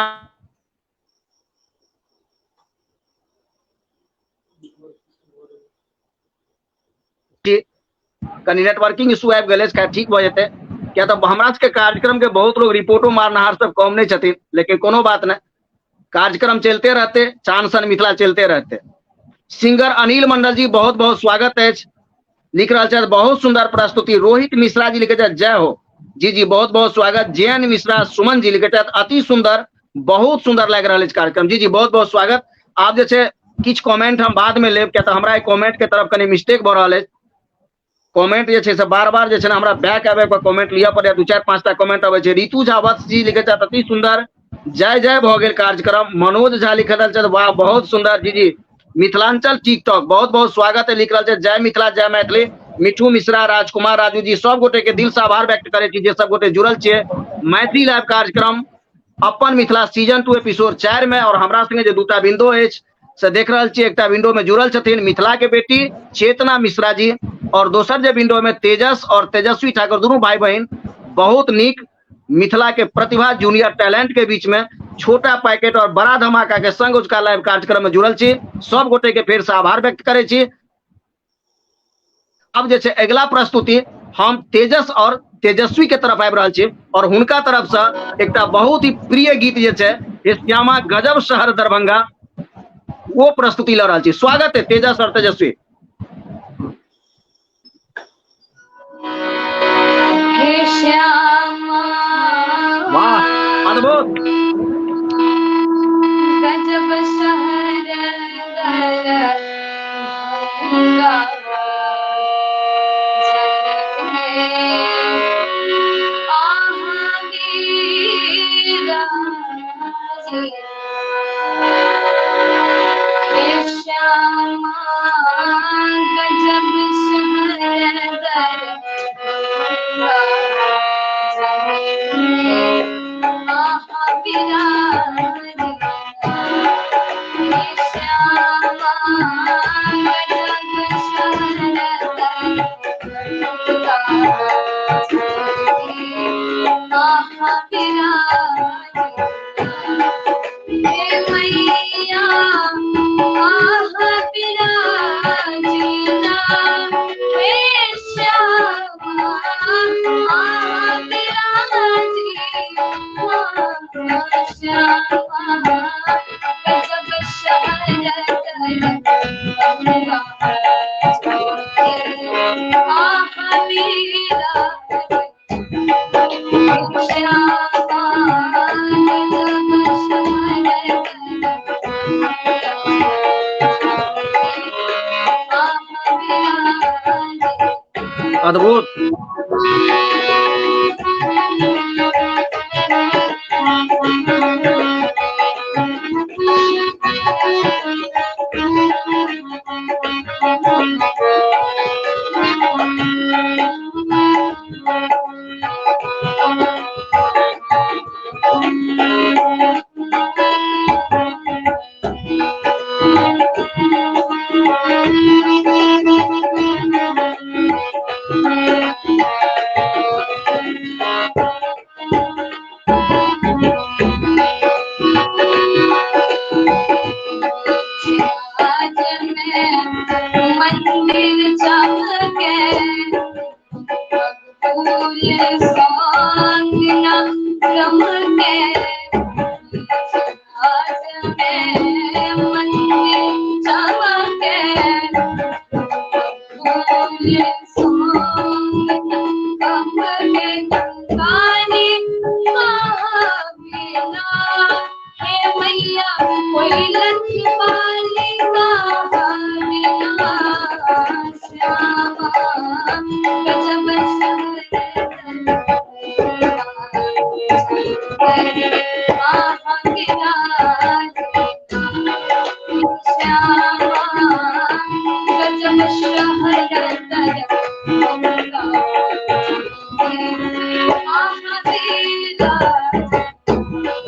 कनि नेटवर्किंग इशू आबि गेलै, ठीक भऽ जेतै। किया तऽ हमरा सबके कार्यक्रम के बहुत लोग रिपोर्टो मारनहार सब कम नहि छथिन, लेकिन कोनो बात नहि, कार्यक्रम चलते रहते, चान सन मिथिला चलते रहते। सिंगर अनिल मंडल जी बहुत बहुत स्वागत अछि। लिख रहल छथि, बहुत सुंदर प्रस्तुति। रोहित मिश्रा जी लिखे छथि, जय हो। जी जी, बहुत बहुत स्वागत। जे एन मिश्रा सुमन जी लिखे छथि, अति सुंदर, बहुत सुंदर लागि रहल अछि कार्यक्रम। जी जी, बहुत बहुत स्वागत। आब जे छै किछु कमेंट हम बाद में लेब, किया तऽ हमरा कमेंट के तरफ कनि मिस्टेक भऽ रहल अछि। कमेंट जे छै से बार बार जे छै ने हमरा बैक आबि कऽ कमेंट लिअ पड़ैया, 2 4 5 टा कमेंट अबै छै। ऋतु झा वत्स जी लिखै छथि अति सुंदर, जय जय भऽ गेल कार्यक्रम। मनोज झा लिख रहल छथि वाह बहुत सुंदर जी जी। मिथिलांचल टिकटॉक बहुत बहुत स्वागत है, लिख रहल छथि जय मिथिला जय मैथिली। मिठू मिश्रा, राजकुमार राजू जी, सब गोटे के दिल से आभार व्यक्त करै छी जे सब गोटे जुड़ल छियै मैथिली लाइव कार्यक्रम अपन मिथिला सीजन 2 एपिसोड 4 में। और हमरा संगे जे दूटा विंडो अछि से देख रहल छी, एकटा विंडो में जुड़ल छथिन मिथिला के बेटी चेतना मिश्रा जी और दोसर जे विंडो में तेजस और तेजस्वी ठाकुर, दोनों भाई बहन बहुत नीक मिथिला के प्रतिभा जूनियर टैलेंट के बीच में छोटा पैकेट और बड़ा धमाका के संग उसका लाइव कार्यक्रम में जुड़ल छी। सब गोटे के फेर से आभार व्यक्त करे छी। अब जे छै अगिला प्रस्तुति हम तेजस और तेजस्वी के तरफ आबि रहल छी और हुनका तरफ से एकटा बहुत ही प्रिय गीत जे छै श्यामा गजब शहर दरभंगा, वो प्रस्तुति लऽ रहल छी। स्वागत है तेजस और तेजस्वी। हे श्यामा वाह अद्भुत। गजब शहर दरभंगा श्यामा गजब शहर दरभंगा श्यामा गजब शहर दरभंगा मैया आह विराजना, हे श्यामा आह विराजना, श्यामा गजब शहर दरभंगा आह विराजना, श्यामा गजब शहर दरभंगा। अद्भुत। आज मैं मंदिर चमके फूल सांगना चमके, आज मैं मंदिर चमके फूल सांगना चमके, गाने बिना हे मैया कोई लखवालिका बिना, श्यामा गजब शहर श्यामा गजब शहर दरभंगा आह विराज। श्यामा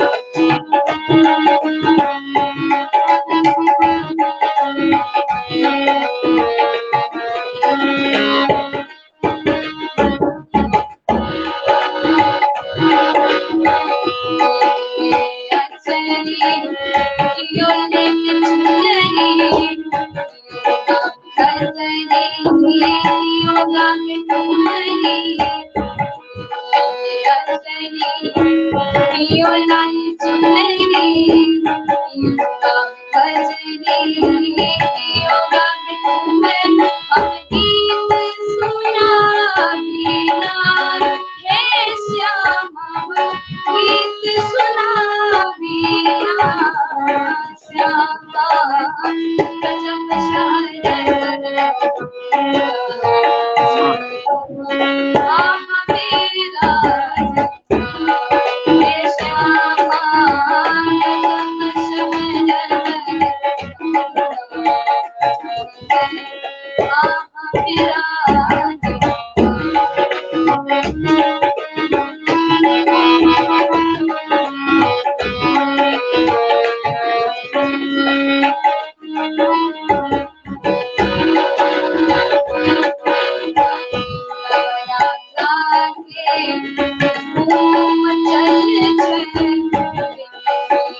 धूम मचल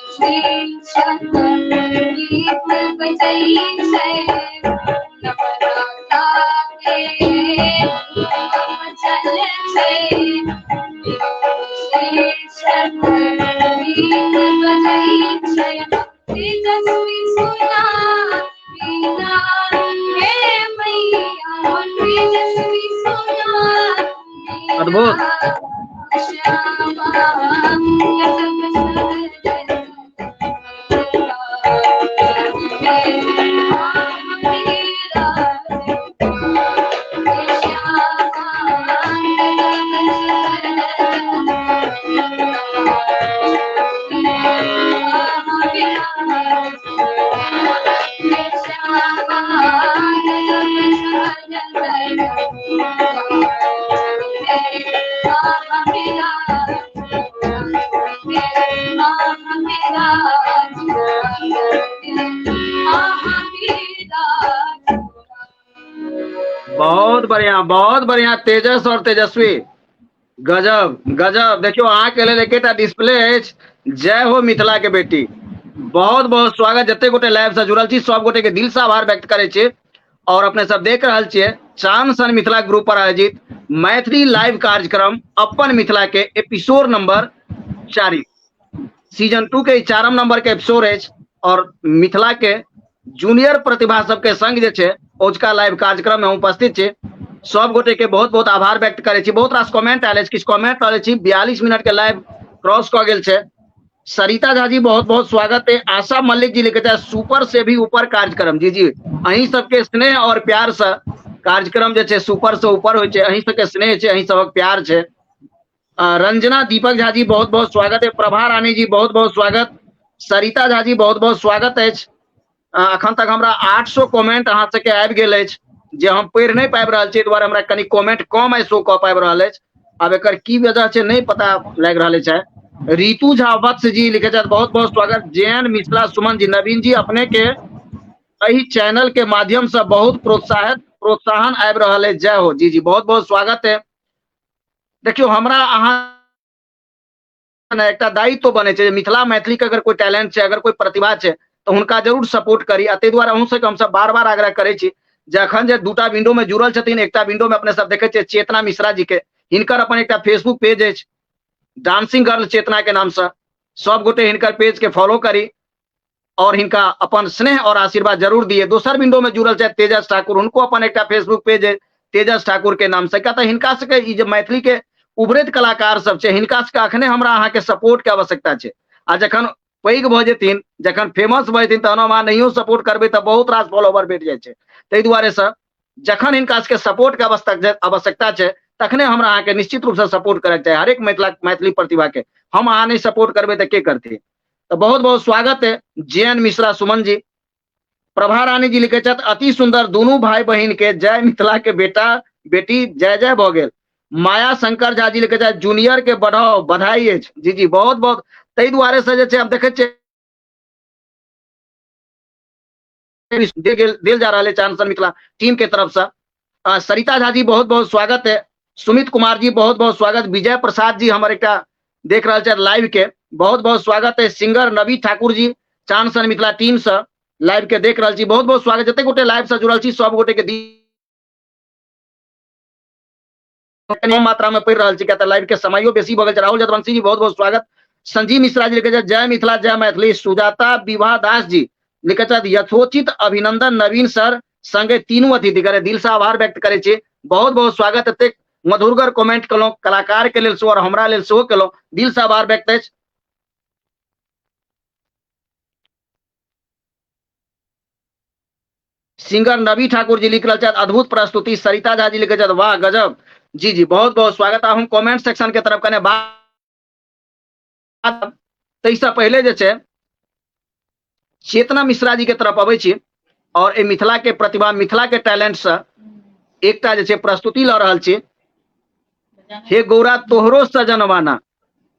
छै, गीत बजै छै नवराता के धूम मचल छै, गीत बजै छै। तेजस्वी सुना बिना हे मैया, तेजस्वी सुना। अद्भुत। श्यामा बहुत बढ़िया, बहुत बढ़िया तेजस और तेजस्वी, गजब गजब। देखियो अहाँ के लेल एकेटा डिस्प्ले अछि, जय हो मिथिला के बेटी। बहुत बहुत स्वागत जते गोटे लाइव से जुड़ल छी, सब गोटे के दिल से आभार व्यक्त करै छी। और अपने सब देख रहल छियै चांद सन मिथिला ग्रुप पर आयोजित मैथिली लाइव कार्यक्रम अपन मिथिला के एपिसोड नंबर 4, सीजन 2 के 4 नंबर के एपिसोड अछि। और मिथिला के जूनियर प्रतिभा सबके संग जे छै औजका लाइव कार्यक्रम में उपस्थित छी। सब गोटे के बहुत बहुत आभार व्यक्त करै छी। बहुत रास कमेंट आयल अछि, किछु कमेंट आयल अछि। 42 मिनट के लाइव क्रॉस कऽ गेल छै। सरिता झा जी बहुत बहुत स्वागत है। आशा मल्लिक जी लिखे छै सुपर से भी ऊपर कार्यक्रम। जी जी, अहीं सबके स्नेह और प्यार से कार्यक्रम जे छै सुपर से ऊपर होइ छै। अहीं सबके स्नेह छै, अहीं सबक प्यार छै। रंजना दीपक झा जी बहुत बहुत स्वागत है। प्रभा रानी जी बहुत बहुत स्वागत। सरिता झा जी बहुत बहुत स्वागत अछि। अखन तक हमरा 800 कमेंट अहाँ सबके आबि गेल अछि जे हम पढ़ि नहि पाबि रहल छी, एहि दुआरे हमरा कनि कमेंट कम आइ शो कऽ पाबि रहल अछि। आब एकर की वजह छै नहि पता लागि रहल अछि। रितु झा वत्स जी लिखे छथि बहुत बहुत स्वागत। जैन मिश्रा सुमन जी, नवीन जी अपने के एहि चैनल के माध्यम से बहुत प्रोत्साहन आबि रहल अछि, जय हो। जी जी, बहुत बहुत स्वागत है। देखियौ हमरा अहाँ एकटा दायित्व बनै छै जे मिथिला मैथिली के अगर कोई टैलेंट छै, अगर कोई प्रतिभा छै तऽ हुनका जरूर सपोर्ट करी। आ ताहि दुआरे अहूँ सबके हमसब बार बार आग्रह करै छी जे अखन जे दूटा विंडो में जुड़ल छथिन, एकटा विंडो में अपने सब देखै छियै चेतना मिश्रा जी के, हिनकर अपन एकटा फेसबुक पेज अछि डांसिंग गर्ल चेतना के नाम से, सब गोटे हिनकर पेज के फॉलो करी और हिनका अपन स्नेह और आशीर्वाद जरूर दिए। दोसर विंडो में जुड़ल छथि तेजस ठाकुर, हुनको अपन एकटा फेसबुक पेज है तेजस ठाकुर के नाम से। क्या तऽ हिनका सबके ई जे मैथिली के उभरैत कलाकार सब छै, हिनका सबके अखने हमरा अहाँके सपोर्ट के आवश्यकता छै। आ जखन पैघ भऽ जेथिन, जखन फेमस भऽ जेथिन, तहन हम अहाँ नहियो सपोर्ट करबै तऽ बहुत रास फॉलोवर भेट जाइ छै। ताहि दुआरे से जखन हिनका सबके सपोर्ट के आवश्यकता छै तखने हमरा अहाँके निश्चित रूप से सपोर्ट करैके चाही। हरेक मैथिली प्रतिभा के हम अहाँ नहि सपोर्ट करबै तऽ के करथिन। तऽ बहुत बहुत स्वागत है जे एन मिश्रा सुमन जी। प्रभा रानी जी लिखे छथि अति सुंदर दोनों भाई बहिन के जय मिथिला के बेटा बेटी जय जय भऽ गेल। माया शंकर झा जी लिखे छथि जूनियर के बढ़ाओ बधाई अछि। जी जी, बहुत बहुत। ताहि दुआरे से जे छै हम देखै छियै देल जा रहल है चांद सन मिथिला टीम के तरफ से। सरिता झा जी बहुत बहुत स्वागत है। सुमित कुमार जी बहुत बहुत स्वागत। विजय प्रसाद जी हमर एकटा देख रहल छथि लाइव के, बहुत बहुत स्वागत है। सिंगर नवी ठाकुर जी चांद सन मिथिला टीम से लाइव के देख रहल छी, बहुत बहुत स्वागत। जते गोटे लाइव से जुड़ल छी सब गोटे के कम मात्रा में पढ़ि रहल छी, किया तऽ लाइव के समयो बेसी भऽ गेल छै। राहुल जदवंशी जी बहुत बहुत स्वागत। संजीव मिश्रा जी लिखे छथि जय मिथिला जय मैथिली। सुजाता विवाह दास जी लिखे छथि यथोचित अभिनंदन नवीन सर संगे तीनू अतिथि करे दिल से आभार व्यक्त करै छी, बहुत बहुत स्वागत। एतेक मधुरगर कमेंट केलहुँ कलाकार के लेल सेहो और हमरा लेल सेहो केलहुँ, दिल से आभार व्यक्त अछि। सिंगर नवी ठाकुर जी लिख रहल छथि अद्भुत प्रस्तुति। सरिता झा जी लिखे छथि वाह गजब। जी जी, बहुत बहुत स्वागत। आब हम कमेंट सेक्शन के तरफ कने बात, ताहिसँ पहिले जे छै चेतना मिश्रा जी के तरफ अबै छी और एहि मिथिला के प्रतिभा मिथिला के टैलेंट से एकटा जे छै प्रस्तुति लऽ रहल छी, हे गौरा तोहरो सजनवाना।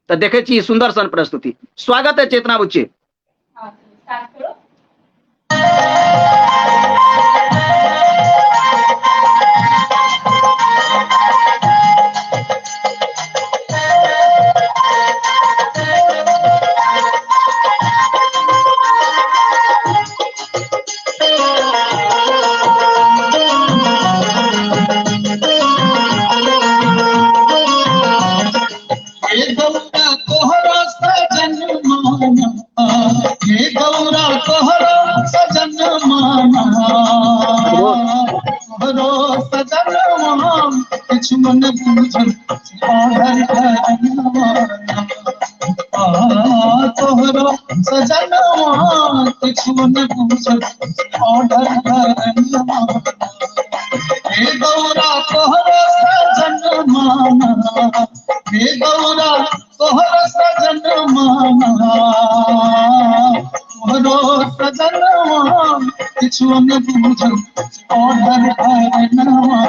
तऽ देखै छी सुंदर सन प्रस्तुति। स्वागत है चेतना बुच्ची। किछु मन बुझल ऑर्डर भरनवा आ तोहरो सजनवा किछु मन बुझल ऑर्डर भरनवा हे गौरा तोहरो सजन माना हे गौरा तोहरो सजन माना तोहरो सजनवा किछु न बुझल ऑर्डर भरनवा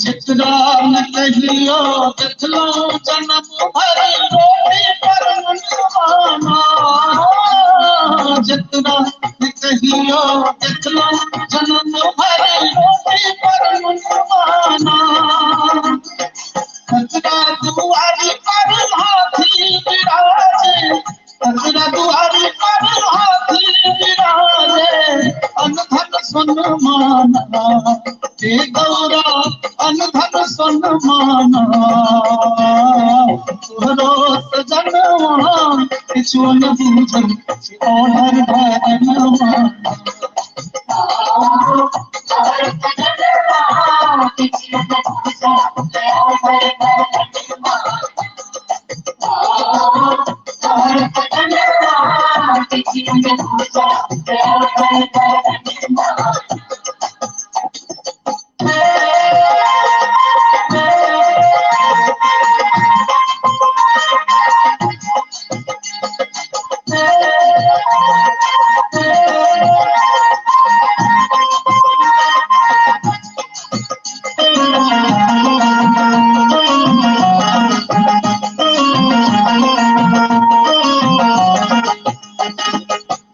चित्रा न कहियो देखलो जन्म भर रोटी पर मनवाना जितना न कहियो देखलो जन्म भर रोटी पर मनवाना कचरा दुआरी पर हाथी विराजे कचरा दुआरी पर हाथी विराजे अनधन सन्माना हे गौरा अनधन सन्माना तोहरो सजनवा किछु न बुझल ऑर्डर भरनवा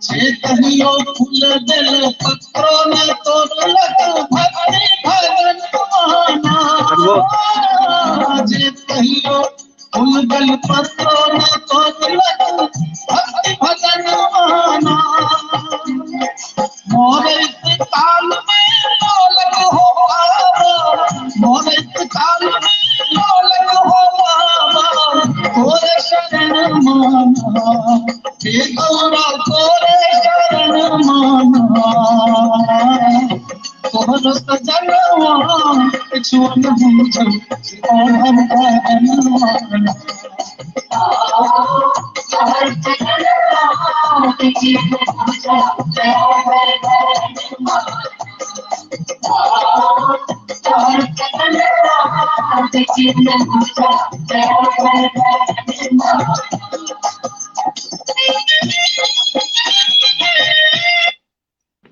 जे कहियो फूल दिल पत्रो न तोड़लक भक्ति भजन माना जे कहियो फूल दिल पत्रो न तोड़लक भक्ति भजन माना मोरे काल में लोलक हो बाबा मोरे काल में लोलक हो बाबा तोरे शरण माना हे गौरा तोरे शरण माना तोहर सजनवा किछु न बुझल ऑर्डर भरनवा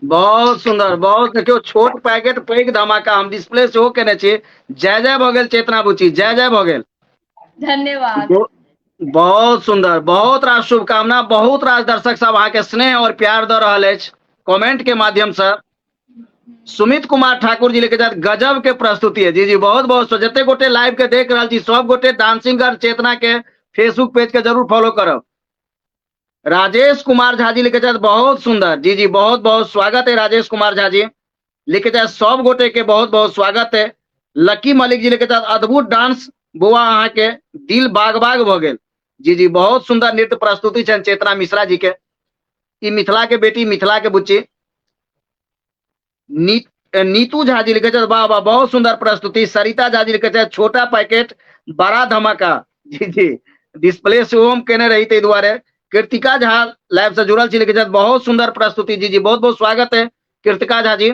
बहुत सुंदर बहुत देखियौ छोट पैकेट पैघ धमाका हम डिस्प्ले सेहो केने छी जय जय भऽ गेल चेतना बुची जय जय भऽ गेल धन्यवाद बहुत सुंदर बहुत रास शुभकामना बहुत रास दर्शक सब अहाँके स्नेह और प्यार दऽ रहल अछि कमेंट के माध्यम से सुमित कुमार ठाकुर जी लेके जात गजब के प्रस्तुति है जी जी बहुत बहुत जते गोटे लाइव के देख रहल छी सब गोटे डांसिंग कर चेतना के फेसबुक पेज के जरूर फॉलो करब राजेश कुमार झा जी लिखे छथि बहुत सुंदर जी जी बहुत बहुत स्वागत है राजेश कुमार झा जी लिखे छथि सब गोटे के बहुत बहुत स्वागत है लकी मलिक जी लिखे छथि अद्भुत डांस बौआ अहाँ के दिल बाग बाग भऽ गेल जी जी बहुत सुंदर नृत्य प्रस्तुति छनि चेतना मिश्रा जी के ई मिथिला के बेटी मिथिला के बुच्ची नीतू झा जी लिखे छथि वाह वाह बहुत सुंदर प्रस्तुति सरिता झा जी लिखे छथि छोटा पैकेट बड़ा धमाका जी जी डिस्प्ले सेहो हम केने रही ताहि दुआरे कृतिका झा लाइव से जुड़ल छी लिखे छथि बहुत सुंदर प्रस्तुति जी जी बहुत बहुत स्वागत है कृतिका झा जी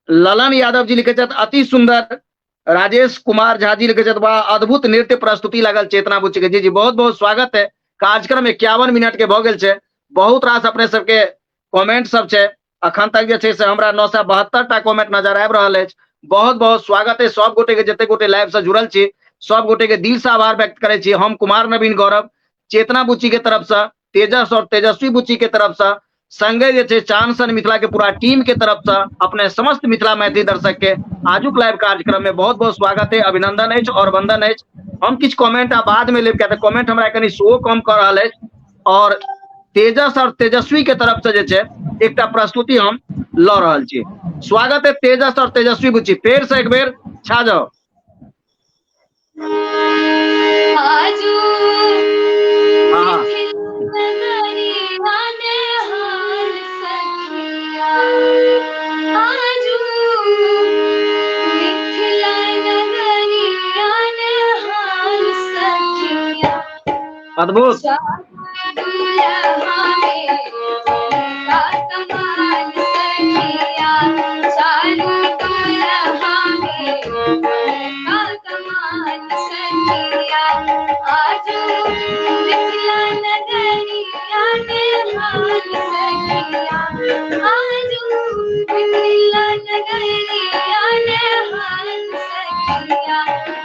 ललन यादव जी लिखे छथि अति सुंदर राजेश कुमार झा जी लिखे छथि वाह अद्भुत नृत्य प्रस्तुति लागल चेतना बुच्ची के जी जी बहुत बहुत स्वागत है कार्यक्रम 51 मिनट के भऽ गेल छै बहुत रास अपने सबके कमेंट सब छै अखन तक जे छै से हमरा 972 टा कमेंट नजर आबि रहल अछि बहुत बहुत स्वागत है सब गोटे के जते गोटे लाइव से जुड़ल छी सब गोटे के दिल से आभार व्यक्त करै छी। हम कुमार नवीन गौरव चेतना बुच्ची के तरफ से, तेजस और तेजस्वी बुच्ची के तरफ से, संगे जे छै चांद सन मिथिला के पूरा टीम के तरफ से अपने समस्त मिथिला मैथिली दर्शक के आजुक लाइव कार्यक्रम में बहुत बहुत स्वागत है, अभिनंदन अछि और वंदन अछि। हम किछु कमेंट आ बाद में लेब, किया तऽ कमेंट हमरा कनि शो कम कऽ रहल अछि। और तेजस और तेजस्वी के तरफ से जे छै एकटा प्रस्तुति हम लऽ रहल छी। स्वागत है तेजस और तेजस्वी बुच्ची, फेर से एक बेर छा जाओ। आजू हाँ। मिथिला हाल सखिया, आजू मिथिला नगरिया हाल सखिया। अद्भुत। कमाल सखिया, चारू दुल्हा में कमाल सखिया। आजू मिथिला नगरिया हाल सखिया, आजू मिथिला नगरिया हाल सखिया।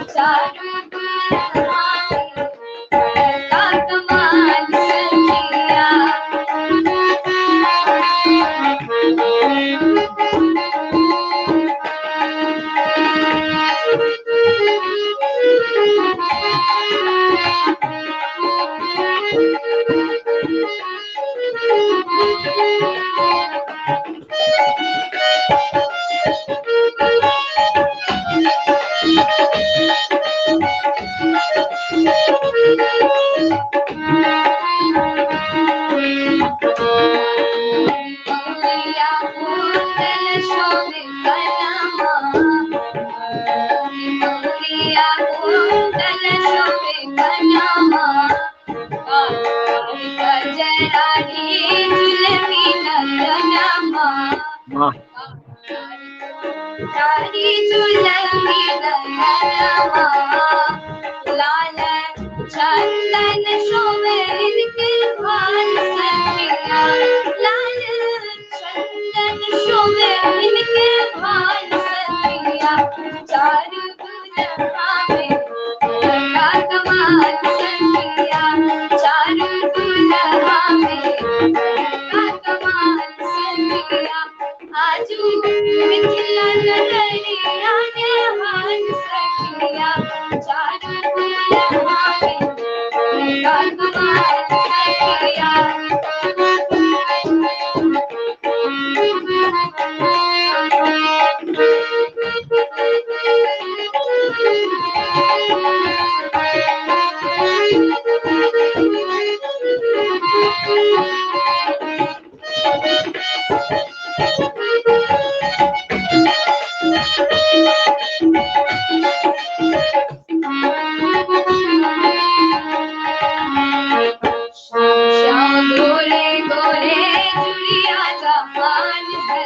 चारू दुल्हा कमाल सखिया। मंगलिया कुंडल शोभे कलमा, मंगलिया कुंडल शोभे कलमा। कजरानी जुलमी नयनमा, वाह। तारी जुलमी नयनमा। लाल चंदन शोभे इनके भाल सखिया, लाल चंदन शोभे इनके भाल सखिया। चारू दुल्हा में का कमाल सखिया, चारू दुल्हा में का कमाल सखिया। आजू मिथिला नगरिया ने हाल सखिया, चारू दुल्हा में का कमाल सखिया। श्याम गोरे गोरे चुड़िया जमान है,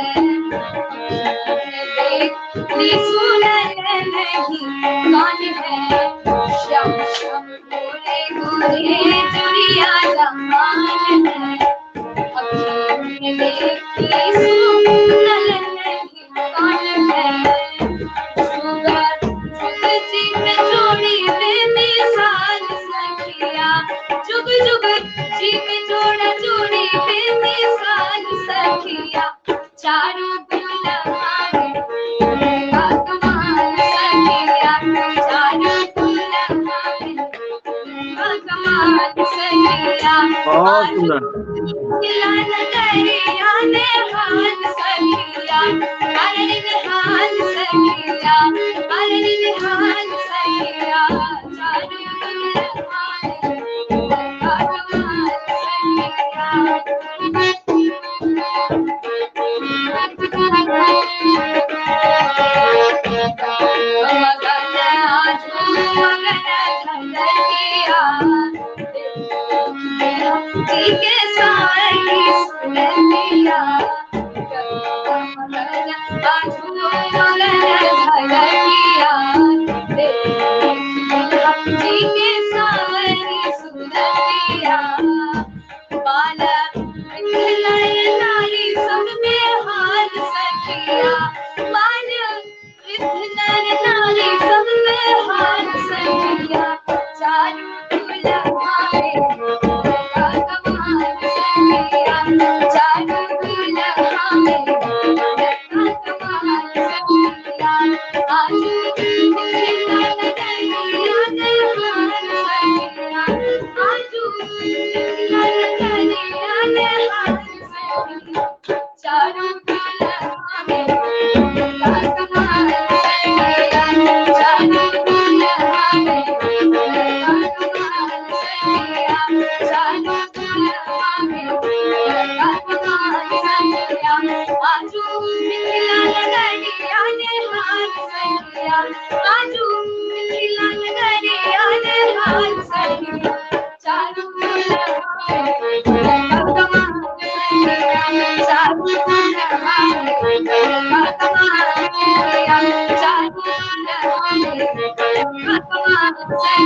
देख ली सुनर नहीं कान है। श्याम श्याम गोरे गोरे चुड़िया जमान है, अखियों देख ली सुनर नहीं कान है। जुगा जुग जी में जोड़ी बेमिसाल सखिया, जुग जुग जी में जोड़ा जोड़ी बेमिसाल सखिया। चारों दुल्हा में का कमाल सखिया, चारों दुल्हा में का कमाल सखिया। बहुत सुंदर। मिथिला नगरिया ने हाल सखिया, अरे हाल सखिया, अरे हाल सखिया। चारू दुल्हा में का कमाल सखिया। मगन आजू मगन धड़किया, जी के सारी सुनतिया। मगन आजू मगन धड़किया, जी के सारी सुनतिया। बाल मिथिला नारी सब में हाल सखिया, बाल मिथिला नारी सब में हाल सखिया।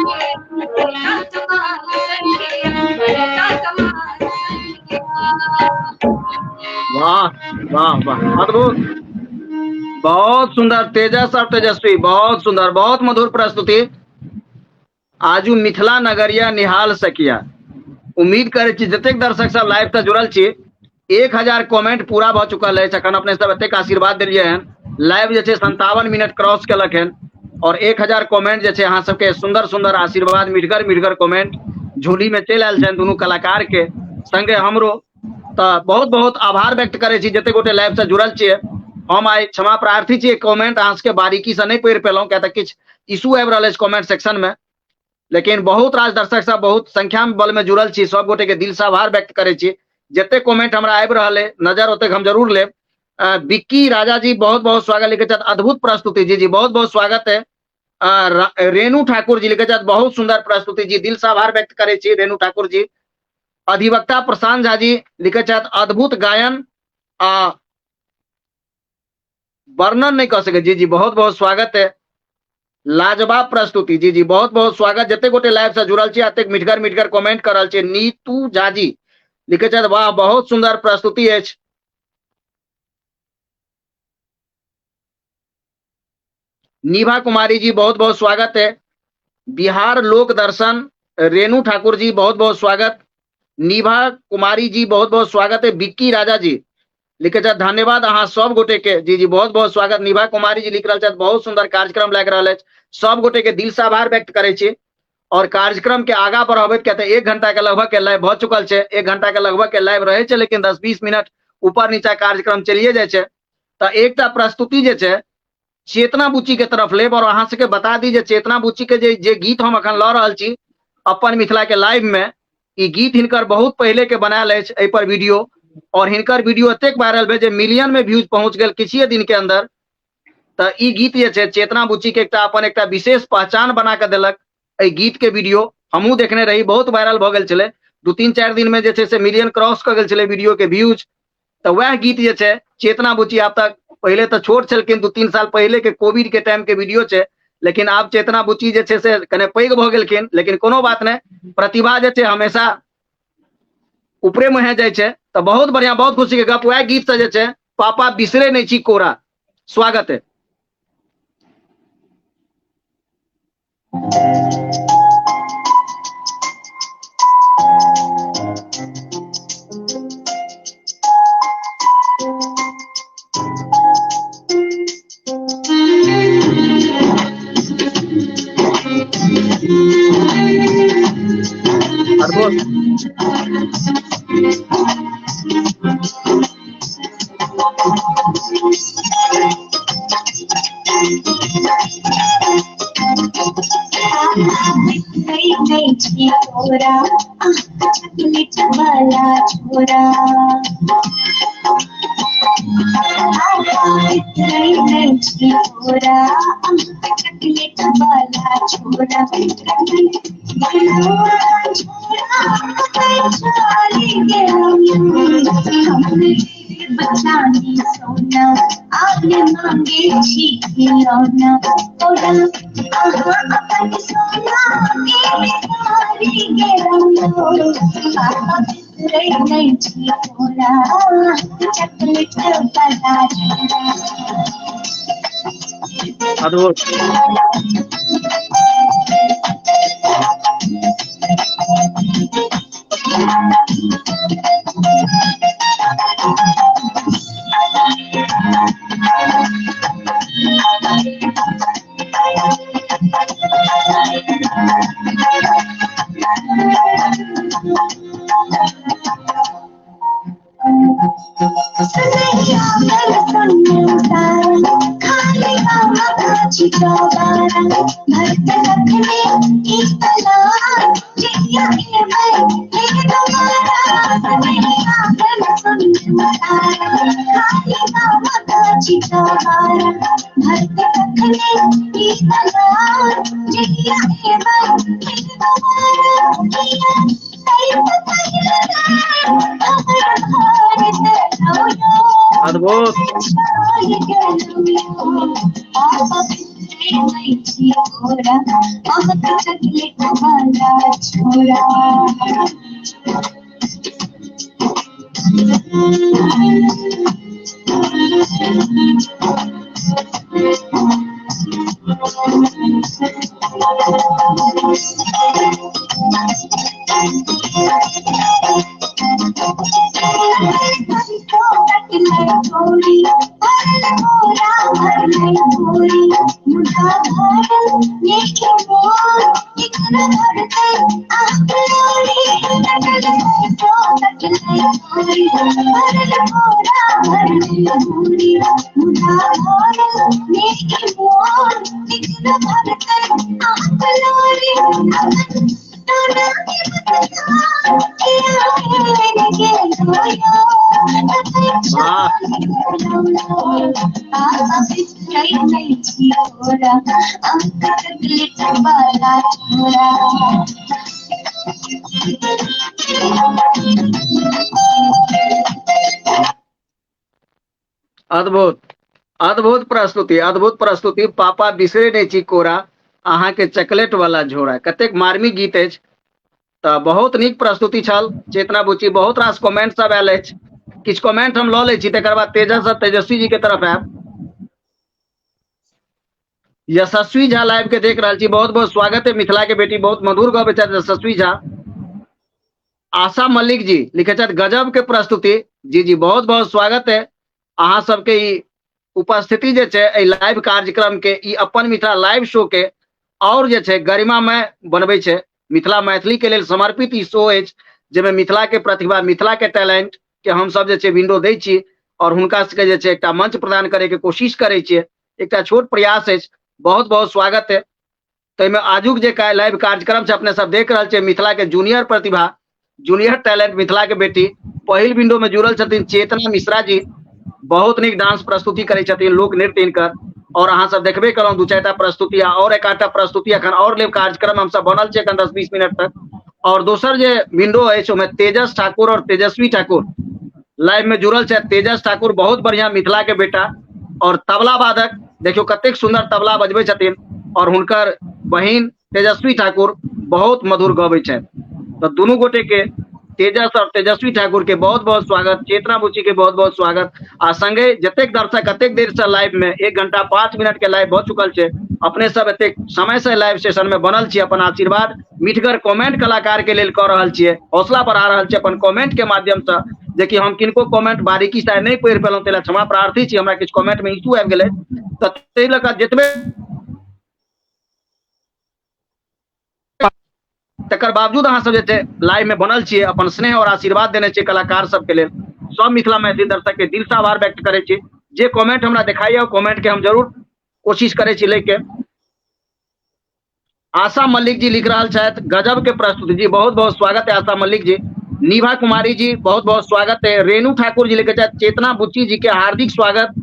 बड़का कमाल सखिया, बड़का कमाल सखिया। वाह वाह वाह, अद्भुत, बहुत सुंदर तेजस और तेजस्वी, बहुत सुंदर, बहुत मधुर प्रस्तुति। आजू मिथिला नगरिया निहाल सकिया। उम्मीद करै छी जतेक दर्शक सब लाइव से जुड़ल छी, 1000 कमेंट पूरा भऽ चुकल अछि। अखन अपने सब एतेक आशीर्वाद देलियै हन। लाइव जे छै 57 मिनट क्रॉस केलक हन और 1000 कमेंट जे छै अहाँ सबके सुंदर सुंदर आशीर्वाद, मिठगर मिठगर कमेंट झोली में चलि आयल छनि दुनू कलाकार के संगे हमरो। तऽ बहुत बहुत आभार व्यक्त करै छी जतेक गोटे लाइव से जुड़ल छियै। हम आइ क्षमा प्रार्थी छियै, कमेंट अहाँ सबके बारीकी से नहि पढ़ि पेलहुँ, किया तऽ किछु इशू आबि रहल अछि कमेंट सेक्शन में। लेकिन बहुत रास दर्शक सब बहुत संख्या में बल में जुड़ल छी, सब गोटे के दिल से आभार व्यक्त करै छी। जते कमेंट हमरा आबि रहल है नजर ओतेक हम जरूर लेब। विक्की राजा जी बहुत बहुत स्वागत लिखे छथि, अद्भुत प्रस्तुति जी, जी बहुत बहुत स्वागत है। रेणु ठाकुर जी लिखे छथि, बहुत सुंदर प्रस्तुति जी, दिल से आभार व्यक्त करै छी रेणु ठाकुर जी। अधिवक्ता प्रशांत झा जी लिखे छथि, अद्भुत गायन आ वर्णन नहीं कह सके जी, जी बहुत बहुत स्वागत है। लाजवाब प्रस्तुति जी, जी बहुत बहुत स्वागत। जते गोटे लाइव से जुड़ल छी एतेक मिठगर मिठगर कमेंट कर रहल छी। नीतू झा जी लिखे छथि, वाह बहुत सुंदर प्रस्तुति अछि। निभा कुमारी जी बहुत बहुत स्वागत है। बिहार लोक दर्शन रेणु ठाकुर जी बहुत बहुत स्वागत। निभा कुमारी जी बहुत बहुत स्वागत है। विक्की राजा जी लिखे छथि, धन्यवाद अहाँ सब गोटे के जी, जी बहुत बहुत स्वागत। निभा कुमारी जी लिख रहल छथि, बहुत सुंदर कार्यक्रम लागि रहल अछि, सब गोटे के दिल से आभार व्यक्त करै छी। और कार्यक्रम के आगा बढ़ाबैत किया तऽ 1 घंटा के लगभग के लाइव भऽ चुकल छै, 1 घंटा के लगभग के लाइव रहै छै, लेकिन 10-20 मिनट ऊपर नीचा कार्यक्रम चलिए जाइ छै। तऽ एकटा प्रस्तुति जे छै चेतना बुच्ची के तरफ लेब और अहाँ सबके बता दी जे चेतना बुच्ची के जे गीत हम अखन लऽ रहल छी अपन मिथिला के लाइव में, ई गीत हिनकर बहुत पहले के बनायल अछि एहि पर वीडियो, और हिनकर वीडियो एतेक वायरल भेल जे मिलियन में व्यूज पहुंच गेल किछुए दिन के अंदर। तऽ ई गीत जे छै चेतना बुच्ची के एकटा अपन एकटा विशेष पहचान बना के देलक। एहि गीत के वीडियो हमहूँ देखने रही, बहुत वायरल भऽ गेल छलै, 2-3-4 दिन में जे छै से मिलियन क्रॉस कऽ गेल छलै वीडियो के व्यूज। तऽ वएह गीत जे छै चेतना बुच्ची आब तक, पहिले तऽ छोट छलखिन, 2-3 साल पहिले के कोविड के टाइम के वीडियो छै, लेकिन आब चेतना बुच्ची जे छै से कने पैघ भऽ गेलखिन, लेकिन कोनो बात नहि, प्रतिभा जे छै हमेशा ऊपरे मुँहे जाइ छै। तऽ बहुत बढ़िया, बहुत खुशी के गप। वएह गीत से जे छै पापा बिसरे नहि छी कोरा, स्वागत है। अद्भुत। छोरा बचानी सोना आपने मांगे छी खिलौना तोरा अहाँ अपन सोना के बिसारी गेलौं पापा बिसरै नहि छी तोरा चॉकलेट वाला छोरा। अद्भुत। अद्भुत। नहीं छी कोरा अहाँके चॉकलेट वाला छोरा। अद्भुत अद्भुत प्रस्तुति, अद्भुत प्रस्तुति। पापा बिसरे नहि छी कोरा, अहाँके चॉकलेट वाला झोरा, कतेक मार्मिक गीत अछि। तऽ बहुत नीक प्रस्तुति छल चेतना बुच्ची। बहुत रास कमेंट सब आयल अछि, किछु कमेंट हम लऽ लै छी, तकर बाद तेजस और तेजस्वी जी के तरफ आयब। यशस्वी झा लाइव के देख रहल छी, बहुत बहुत स्वागत है मिथिला के बेटी, बहुत मधुर गबै छथि यशस्वी झा। आशा मल्लिक जी लिखे छथि गजब के प्रस्तुति। जी जी, बहुत बहुत स्वागत है अहाँ सबके ई उपस्थिति जे छै एहि लाइव कार्यक्रम के, ई अपन मिथिला लाइव शो के और जे छै गरिमामय बनबै छै। मिथिला मैथिली के लेल समर्पित ई शो अछि, जाहिमे मिथिला के प्रतिभा, मिथिला के टैलेंट के हमसब जे छै विंडो दै छी और हुनका सबके जे छै एकटा मंच प्रदान करे के कोशिश करै छियै। एकटा छोट प्रयास अछि। बहुत बहुत स्वागत है। ताहिमे आजुक जे लाइव कार्यक्रम छै अपने सब देख रहल छियै, मिथिला के जूनियर प्रतिभा, जूनियर टैलेंट, मिथिला के बेटी पहिल विंडो में जुड़ल छथिन चेतना मिश्रा जी। बहुत नीक डांस प्रस्तुति करै छथिन, लोक नृत्य हिनकर, और अहाँ सब देखबे कलहुँ दू चारिटा प्रस्तुति आ और एक आधटा प्रस्तुति अखन और लेब। कार्यक्रम हमसब बनल छै अखन 10-20 मिनट तक। और दोसर जे विंडो अछि ओहिमे तेजस ठाकुर और तेजस्वी ठाकुर लाइव में जुड़ल छथि। तेजस ठाकुर बहुत बढ़िया मिथिला के बेटा और तबला वादक, देखियौ कतेक सुंदर तबला बजबै छथिन, और हुनकर बहिन तेजस्वी ठाकुर बहुत मधुर गबै छथि। तऽ दुनू गोटे के, तेजस और तेजस्वी ठाकुर के बहुत बहुत स्वागत, चेतना बुची के बहुत बहुत स्वागत। आ संगे जतेक दर्शक कतेक देर से लाइव में 1 घंटा 5 मिनट के लाइव भऽ चुकल छै, अपने सब एतेक समय से लाइव सेशन में बनल छी, अपन आशीर्वाद मिठगर कमेंट कलाकार के लेल कऽ रहल छियै, हौसला बढ़ा रहल छियै अपन कमेंट के माध्यम से, जेकि हम किनको कमेंट बारीकी से नहि पढ़ि पेलहुँ ताहि लए क्षमा प्रार्थी छी, हमरा किछु कमेंट में इशू आबि गेलै। तऽ ताहि लऽ कऽ जतबे तकर बावजूद अहाँ सब जे छै लाइव में बनल छियै, अपन स्नेह और आशीर्वाद देने छियै कलाकार सबके लेल, सब मिथिला मैथिली दर्शक के दिल से आभार व्यक्त करै छी। जे कमेंट हमरा देखाइए ओ कमेंट के हम जरूर कोशिश करै छी लैके। आशा मल्लिक जी लिख रहल छथि गजब के प्रस्तुति जी, बहुत बहुत स्वागत है आशा मल्लिक जी। निभा कुमारी जी बहुत बहुत स्वागत है। रेणु ठाकुर जी लिखे छथि चेतना बुच्ची जी के हार्दिक स्वागत,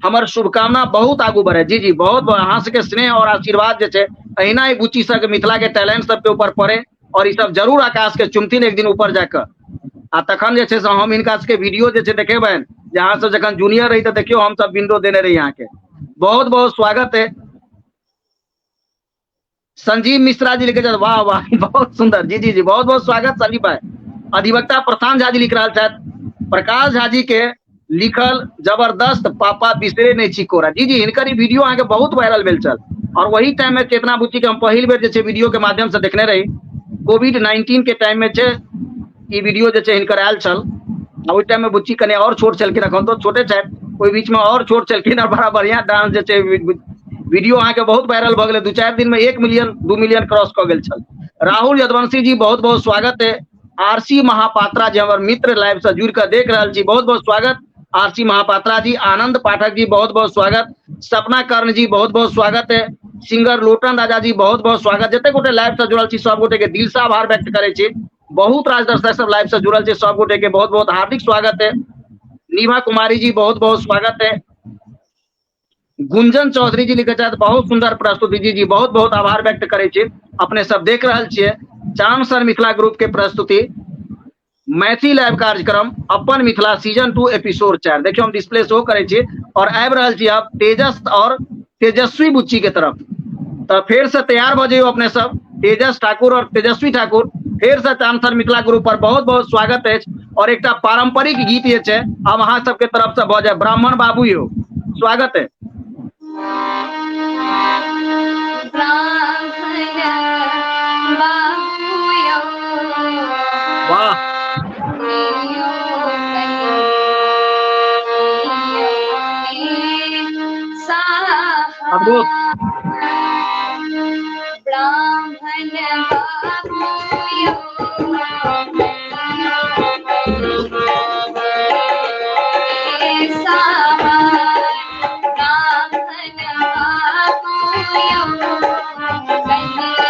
हमर शुभकामना बहुत आगू बढ़े। जी जी, बहुत बहुत अहाँ सबके स्नेह और आशीर्वाद जे छै अहिना ही बुच्ची सबके मिथिला के टैलेंट सबके ऊपर पड़े और ई सब जरूर आकाश के चुमथिन एक दिन ऊपर जाकर। आ तखन जे छै से हम हिनका सबके वीडियो जे छै देखेबनि जे अहाँ सब जखन जूनियर रही तऽ देखियौ हम सब विंडो देने रही अहाँके। बहुत बहुत स्वागत है। संजीव मिश्रा जी लिखे छथि वाह वाह बहुत सुंदर। जी जी जी, बहुत बहुत स्वागत संजीव भाई। अधिवक्ता प्रशांत झा जी लिख रहल छथि प्रकाश झा जी के लिखल जबरदस्त पापा बिसरे नहीं छी कोरा। जी जी, हिनकर ई वीडियो अहाँके बहुत वायरल भेल छल और वही टाइम में चेतना बुच्ची के हम पहिल बेर जे छै वीडियो के माध्यम से देखने रही। कोविड-19 के टाइम में छै ई वीडियो जे छै हिनकर आयल छल आ ओहि टाइम में बुच्ची कने और छोट छलखिन, अखन तो छोटे छथि, ओहि बीच में और छोट छलखिन और बड़ा बढ़िया डांस जे छै वीडियो अहाँके बहुत वायरल भऽ गेलै, 2-4 दिन में 1 मिलियन 2 मिलियन क्रॉस कऽ गेल छल। राहुल यदुवंशी जी बहुत बहुत स्वागत है। आरसी महापात्रा जी हमर मित्र लाइव से जुड़ कऽ देख रहल छी, बहुत बहुत स्वागत आरसी महापात्रा जी। आनंद पाठक जी बहुत बहुत स्वागत। सपना कर्ण जी बहुत बहुत स्वागत है। सिंगर लोटन राजा जी बहुत बहुत स्वागत। जते गोटे लाइव से जुड़ल छी सब गोटे के दिल से आभार व्यक्त करै छी। बहुत रास दर्शक सब लाइव से जुड़ल छी, सब गोटे के बहुत बहुत हार्दिक स्वागत है। निभा कुमारी जी बहुत बहुत स्वागत है। गुंजन चौधरी जी लिखे छथि बहुत सुंदर प्रस्तुति। जी जी, बहुत बहुत आभार व्यक्त करै छी। अपने सब देख रहल छियै चाम सर मिथिला ग्रुप के प्रस्तुति मैथिली लाइव कार्यक्रम अपन मिथिला सीजन 2 एपिसोड 4। देखियौ हम डिस्प्ले सेहो करै छी और आबि रहल छी अब तेजस और तेजस्वी बुच्ची के तरफ। तऽ फेर से तैयार भऽ जइयौ अपने सब, तेजस ठाकुर और तेजस्वी ठाकुर। फेर से चांसर मिथिला ग्रुप पर बहुत बहुत स्वागत अछि और एकटा पारंपरिक गीत जे छै अब अहाँ सबके तरफ से भऽ जाय। ब्राह्मण बाबू यौ, स्वागत है। ब्राह्मण बाबू यौ, वाह, अद्भुत। ब्राह्मण बाबू यौ, ब्राह्मण बाबू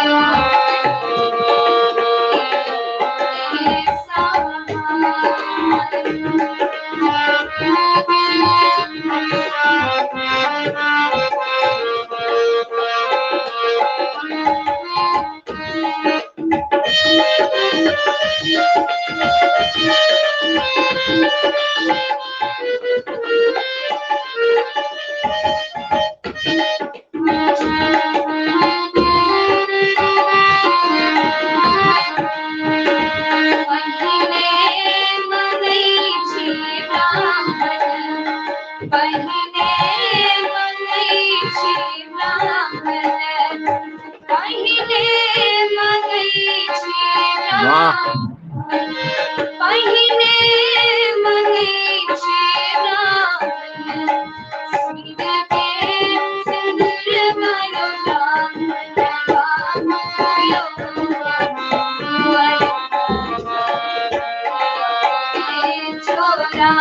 यौ, पहिने मनै छी ब्राह्मण, पहिने मनै छी ब्राह्मण, पहिने मनै छी ब्राह्मण, पहिने मनै छी ब्राह्मण, सिर के सिंदूर भयो ब्राह्मण बाबू यौ, छोरा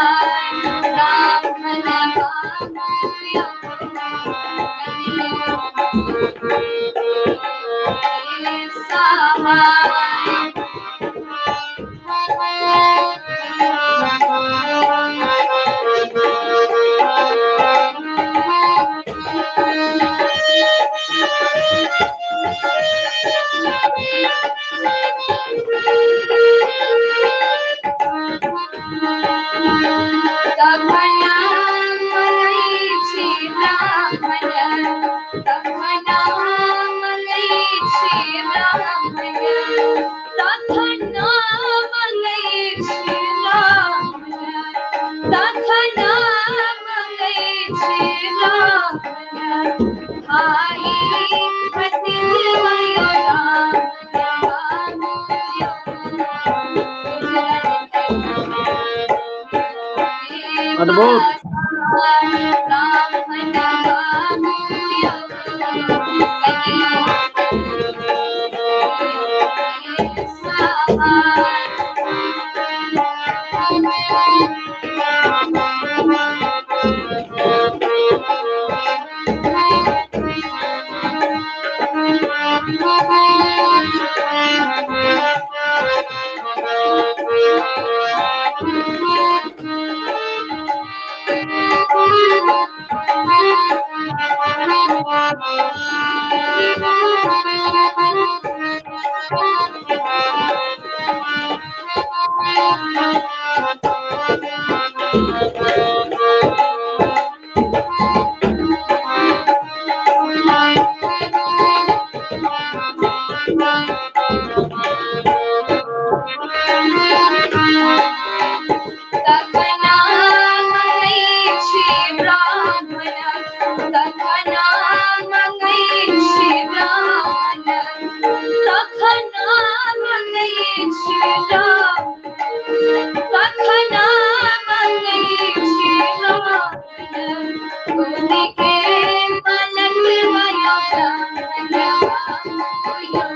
ब्राह्मण बाबू यौ, सहाय। तखना मनै छी ब्राह्मण, तखना मनै छी ब्राह्मण, तखना मनै छी ब्राह्मण, तखना मनै छी ब्राह्मण, भाई भतिज भयो ब्राह्मण बाबू यौ, अद्भुत। ब्राह्मण बाबू यौ, तखना मनै छी ब्राह्मण, तखना मनै छी ब्राह्मण, तखना मनै छी ब्राह्मण, तखना मनै छी ब्राह्मण, गोदी के पलक भयो ब्राह्मण बाबू यौ,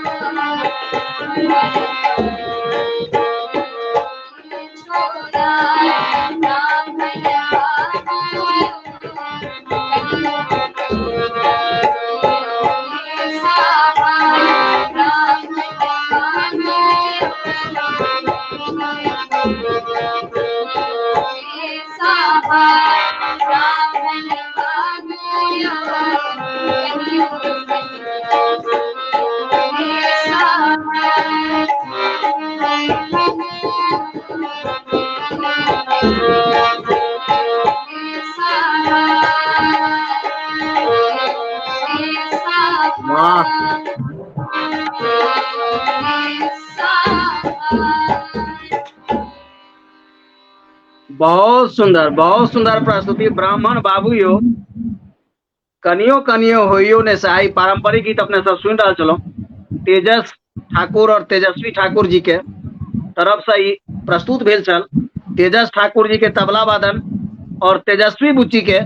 छोरा ब्राह्मण बाबू यौ, ब्राह्मण बाबू यौ, ब्राह्मण बाबू यौ, बहुत सुंदर प्रस्तुति ब्राह्मण बाबू यो। कनियो कनियो होइयो ने सहाय, पारंपरिक गीत अपने सब सुनि रहल छलहुँ। तेजस ठाकुर और तेजस्वी ठाकुर जी के तरफ से ई प्रस्तुत भेल छल। तेजस ठाकुर जी के तबला वादन और तेजस्वी बुच्ची के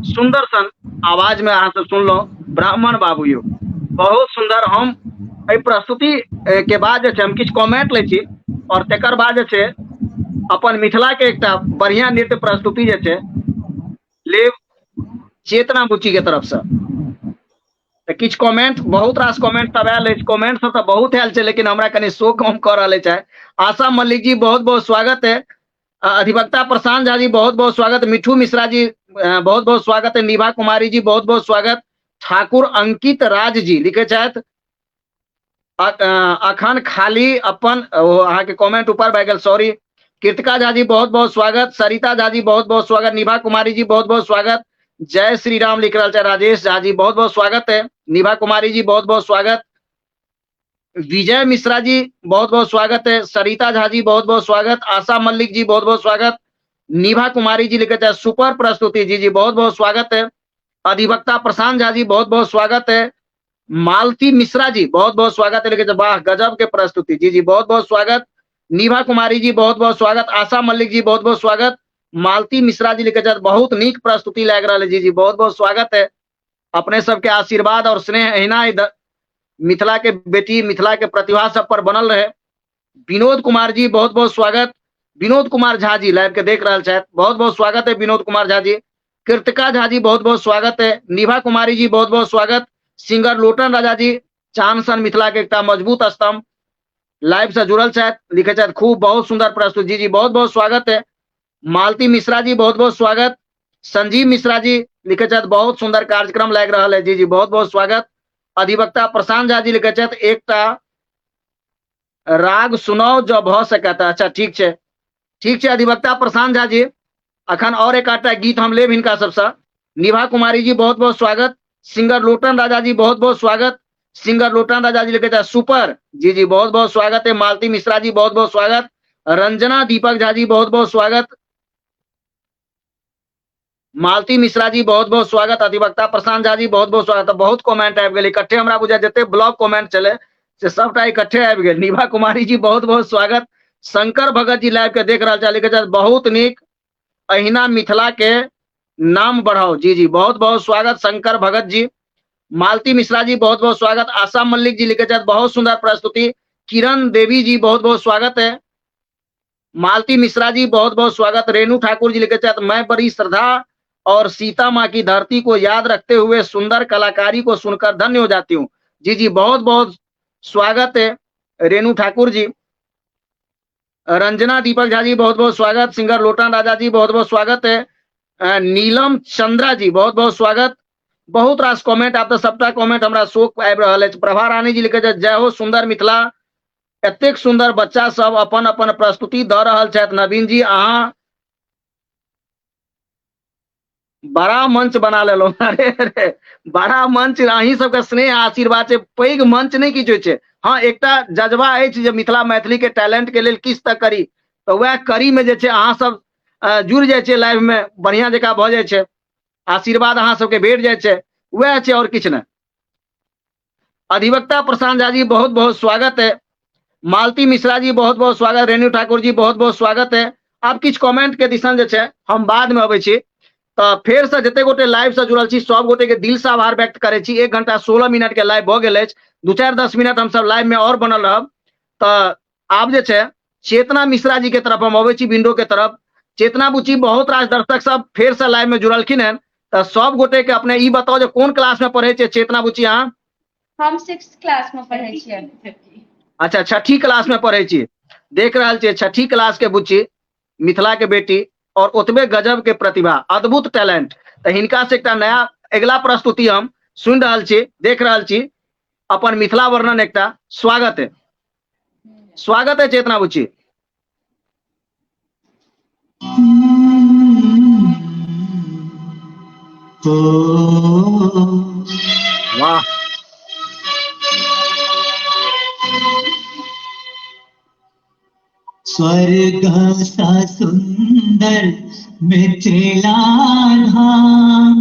सुंदर सन आवाज में अहाँ सब सुनलहुँ ब्राह्मण बाबू यो। बहुत सुंदर। हम एहि प्रस्तुति के बाद जे छै हम किछु कमेंट लै छी और तकर बाद जे छै अपन मिथिला के एकटा बढ़िया नृत्य प्रस्तुति जे छै लेब चेतना बुच्ची के तरफ से। तऽ किछु कमेंट, बहुत रास कमेंट सब आयल अछि, कमेंट सब तऽ बहुत आयल छै, लेकिन हमरा कनि शो कम कऽ रहल अछि। आशा मल्लिक जी बहुत बहुत स्वागत है। अधिवक्ता प्रशांत झा जी बहुत बहुत स्वागत। मिठू मिश्रा जी बहुत बहुत स्वागत है। निभा कुमारी जी बहुत बहुत स्वागत। ठाकुर अंकित राज जी लिखे छथि अखन खाली अपन, ओ अहाँके कमेंट ऊपर भए गेल, सॉरी। कृतिका झा जी बहुत बहुत स्वागत। सरिता झा जी बहुत बहुत स्वागत। निभा कुमारी जी बहुत बहुत स्वागत। जय श्री राम लिख रहल छै राजेश झा जी, बहुत बहुत स्वागत है। निभा कुमारी जी बहुत बहुत स्वागत। विजय मिश्रा जी बहुत बहुत स्वागत है। सरिता झा जी बहुत बहुत स्वागत। आशा मल्लिक जी बहुत बहुत स्वागत। निभा कुमारी जी लिखे छै सुपर प्रस्तुति जी, जी बहुत बहुत स्वागत है। अधिवक्ता प्रशांत झा जी बहुत बहुत स्वागत है। मालती मिश्रा जी बहुत बहुत स्वागत है, लिखे वाह गजब के प्रस्तुति जी, जी बहुत बहुत स्वागत। निभा कुमारी जी बहुत बहुत स्वागत। आशा मल्लिक जी बहुत बहुत स्वागत। मालती मिश्रा जी लिखे बहुत नीक प्रस्तुति लाग रहा है जी, जी बहुत बहुत स्वागत है। अपने सबके आशीर्वाद और स्नेह एहिना ही मिथिला के बेटी मिथिला के प्रतिभा सब पर बनल रहे। विनोद कुमार जी बहुत बहुत स्वागत। विनोद कुमार झा जी लाइव के देख रहल छथि, बहुत बहुत स्वागत है विनोद कुमार झा जी। कृतिका झा जी बहुत बहुत स्वागत है। निभा कुमारी जी बहुत बहुत स्वागत। सिंगर लोटन राजा जी चांद सन मिथिला के एकटा मजबूत स्तंभ लाइव से जुड़ल छथि, लिखे छथि खूब बहुत सुंदर प्रस्तुत जी, जी बहुत बहुत स्वागत है। मालती मिश्रा जी बहुत बहुत स्वागत। संजीव मिश्रा जी लिखे छथि बहुत सुंदर कार्यक्रम लागि रहल है जी, जी बहुत बहुत स्वागत। अधिवक्ता प्रशांत झा जी लिखे छथि एकटा राग सुनाओ जब भऽ सकत। अच्छा ठीक छै, ठीक छै अधिवक्ता प्रशांत झा जी, अखन और एक आधटा गीत हम लेब हिनका सबसँ। निभा कुमारी जी बहुत बहुत स्वागत। सिंगर लोटन राजा जी बहुत बहुत स्वागत। सिंगर लोटन राजा जी लिखे छथि सुपर जी, जी बहुत बहुत स्वागत है। मालती मिश्रा जी बहुत बहुत स्वागत। रंजना दीपक झा जी बहुत बहुत स्वागत। मालती मिश्रा जी बहुत बहुत स्वागत। अधिवक्ता प्रशांत झा जी बहुत बहुत स्वागत। बहुत कमेंट आबि गेल इकट्ठे, हमरा बुझा जते ब्लॉग कमेंट चले से सबटा इकट्ठे आबि गेल। निभा कुमारी जी बहुत बहुत स्वागत। शंकर भगत जी लाइव के देख रहल छथि, लिखे छथि बहुत नीक, अहिना मिथिला के नाम बढ़ाओ जी, जी बहुत बहुत स्वागत शंकर भगत जी। मालती मिश्रा जी बहुत बहुत स्वागत। आशा मल्लिक जी लिखे छथि बहुत सुंदर प्रस्तुति। किरण देवी जी बहुत बहुत स्वागत है। मालती मिश्रा जी बहुत बहुत स्वागत। रेणु ठाकुर जी लिखे छथि मैं बड़ी श्रद्धा और सीता माँ की धरती को याद रखते हुए सुंदर कलाकारी को सुनकर धन्य हो जाती हूँ जी, जी बहुत बहुत स्वागत है रेणु ठाकुर जी। रंजना दीपक झा जी बहुत बहुत स्वागत। सिंगर लोटन राजा जी बहुत बहुत स्वागत है। नीलम चंद्रा जी बहुत बहुत स्वागत। बहुत रास कमेंट, आब तऽ सबटा कमेंट हमरा शोक आबि रहल अछि। प्रभा रानी जी लिखे छथि जय हो सुंदर मिथिला, एतेक सुंदर बच्चा सब अपन अपन प्रस्तुति दऽ रहल छथि। नवीन जी अहाँ बड़ा मंच बना लेलहुँ। अरे अरे बड़ा मंच, अहीं सबके स्नेह आशीर्वाद छै, पैघ मंच नहि किछु होइ छै। हाँ एकटा जज्बा अछि जे मिथिला मैथिली के टैलेंट के लेल किछु तऽ करी, तऽ वएह करी में जे छै अहाँ सब जुड़ि जाइ छियै लाइव में, बढ़िया जकाँ भऽ जाइ छै, आशीर्वाद अहाँ सबके भेट जाइ छै, वएह छै और किछु नहि। अधिवक्ता प्रशांत झा जी बहुत बहुत स्वागत है। मालती मिश्रा जी बहुत बहुत स्वागत। रेणु ठाकुर जी बहुत बहुत स्वागत है। आब किछु कमेंट के दिसन जे छै हम बाद में अबै छी, तऽ फेर से जते गोटे लाइव से जुड़ल छी सब गोटे के दिल से आभार व्यक्त करै छी। 1 घंटा 16 मिनट के लाइव भऽ गेल अछि, 2-4-10 मिनट हम सब लाइव में और बनल रहब। तऽ आब जे छै चेतना मिश्रा जी के तरफ हम अबै छी, विंडो के तरफ। चेतना बुची बहुत रास दर्शक सब फेर से लाइव में जुड़लखिन हन, तऽ सब गोटे के अपने ई बताउ जे कोन क्लास में पढ़ै छियै चेतना बुची अहाँ? हम 6th class में पढ़ै छियै। अच्छा 6ठी क्लास में पढ़ै छी। देख रहल छियै 6ठी क्लास के बुच्ची, मिथिला के बेटी और ओतबे गजब के प्रतिभा, अद्भुत टैलेंट। तऽ हिनका से एकटा नया अगिला प्रस्तुति हम सुनि रहल छी, देख रहल छी, अपन मिथिला वर्णन एकटा। स्वागत है, स्वागत है चेतना बुच्ची। वाह स्वर्ग सा सुंदर मिथिला धाम।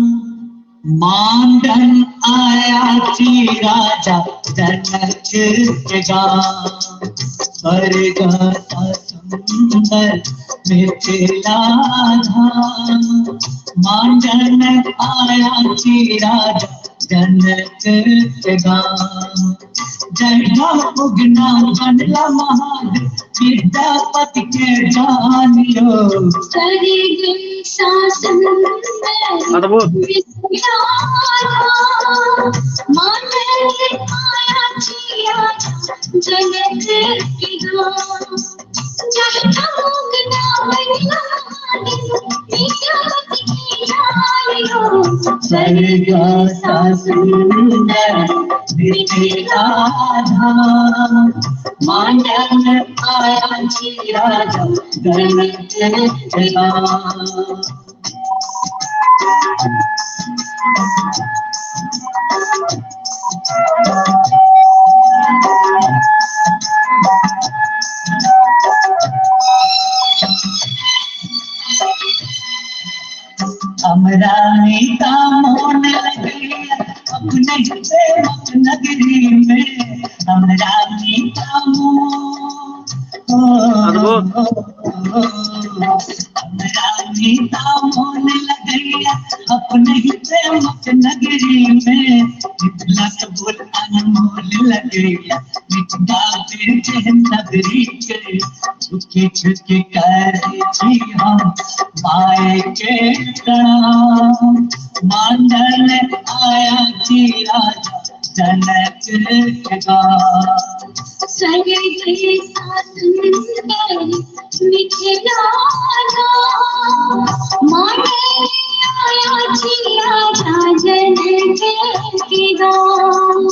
मांडन आया छी राजा जनक के गाम। स्वर्ग सा सुंदर मिथिला धाम। मांडन आया छी राजा जनक के गाम। जय उगना बनला महादेव, विद्यापति के जानियो। स्वर्ग सा सुंदर अद्भुत। मिथिला धाम। मांडन आया छी राजा जनक के गाम। जय उगना बनला महादेव, विद्यापति के जानियो। स्वर्ग सा सुंदर मिथिला धाम। मांडन आया छी राजा जनक के गाम। हमरा नीता मोन लगैया अपने प्रेमक नगरी में। हमरा नीता मोन, अद्भुत। हमरा नीता मोन लगैया अपने ही प्रेमक नगरी में। मिथिला के बोल अनमोल लगैया, मिथिला बिरजे नगरी के। झुकी झुकी करै छी हम माय के प्रणाम। मांडन आया छी राजा जनक के गाम। स्वर्ग सा सुंदर मिथिला धाम। मांडन आया छी राजा जनक के गाम।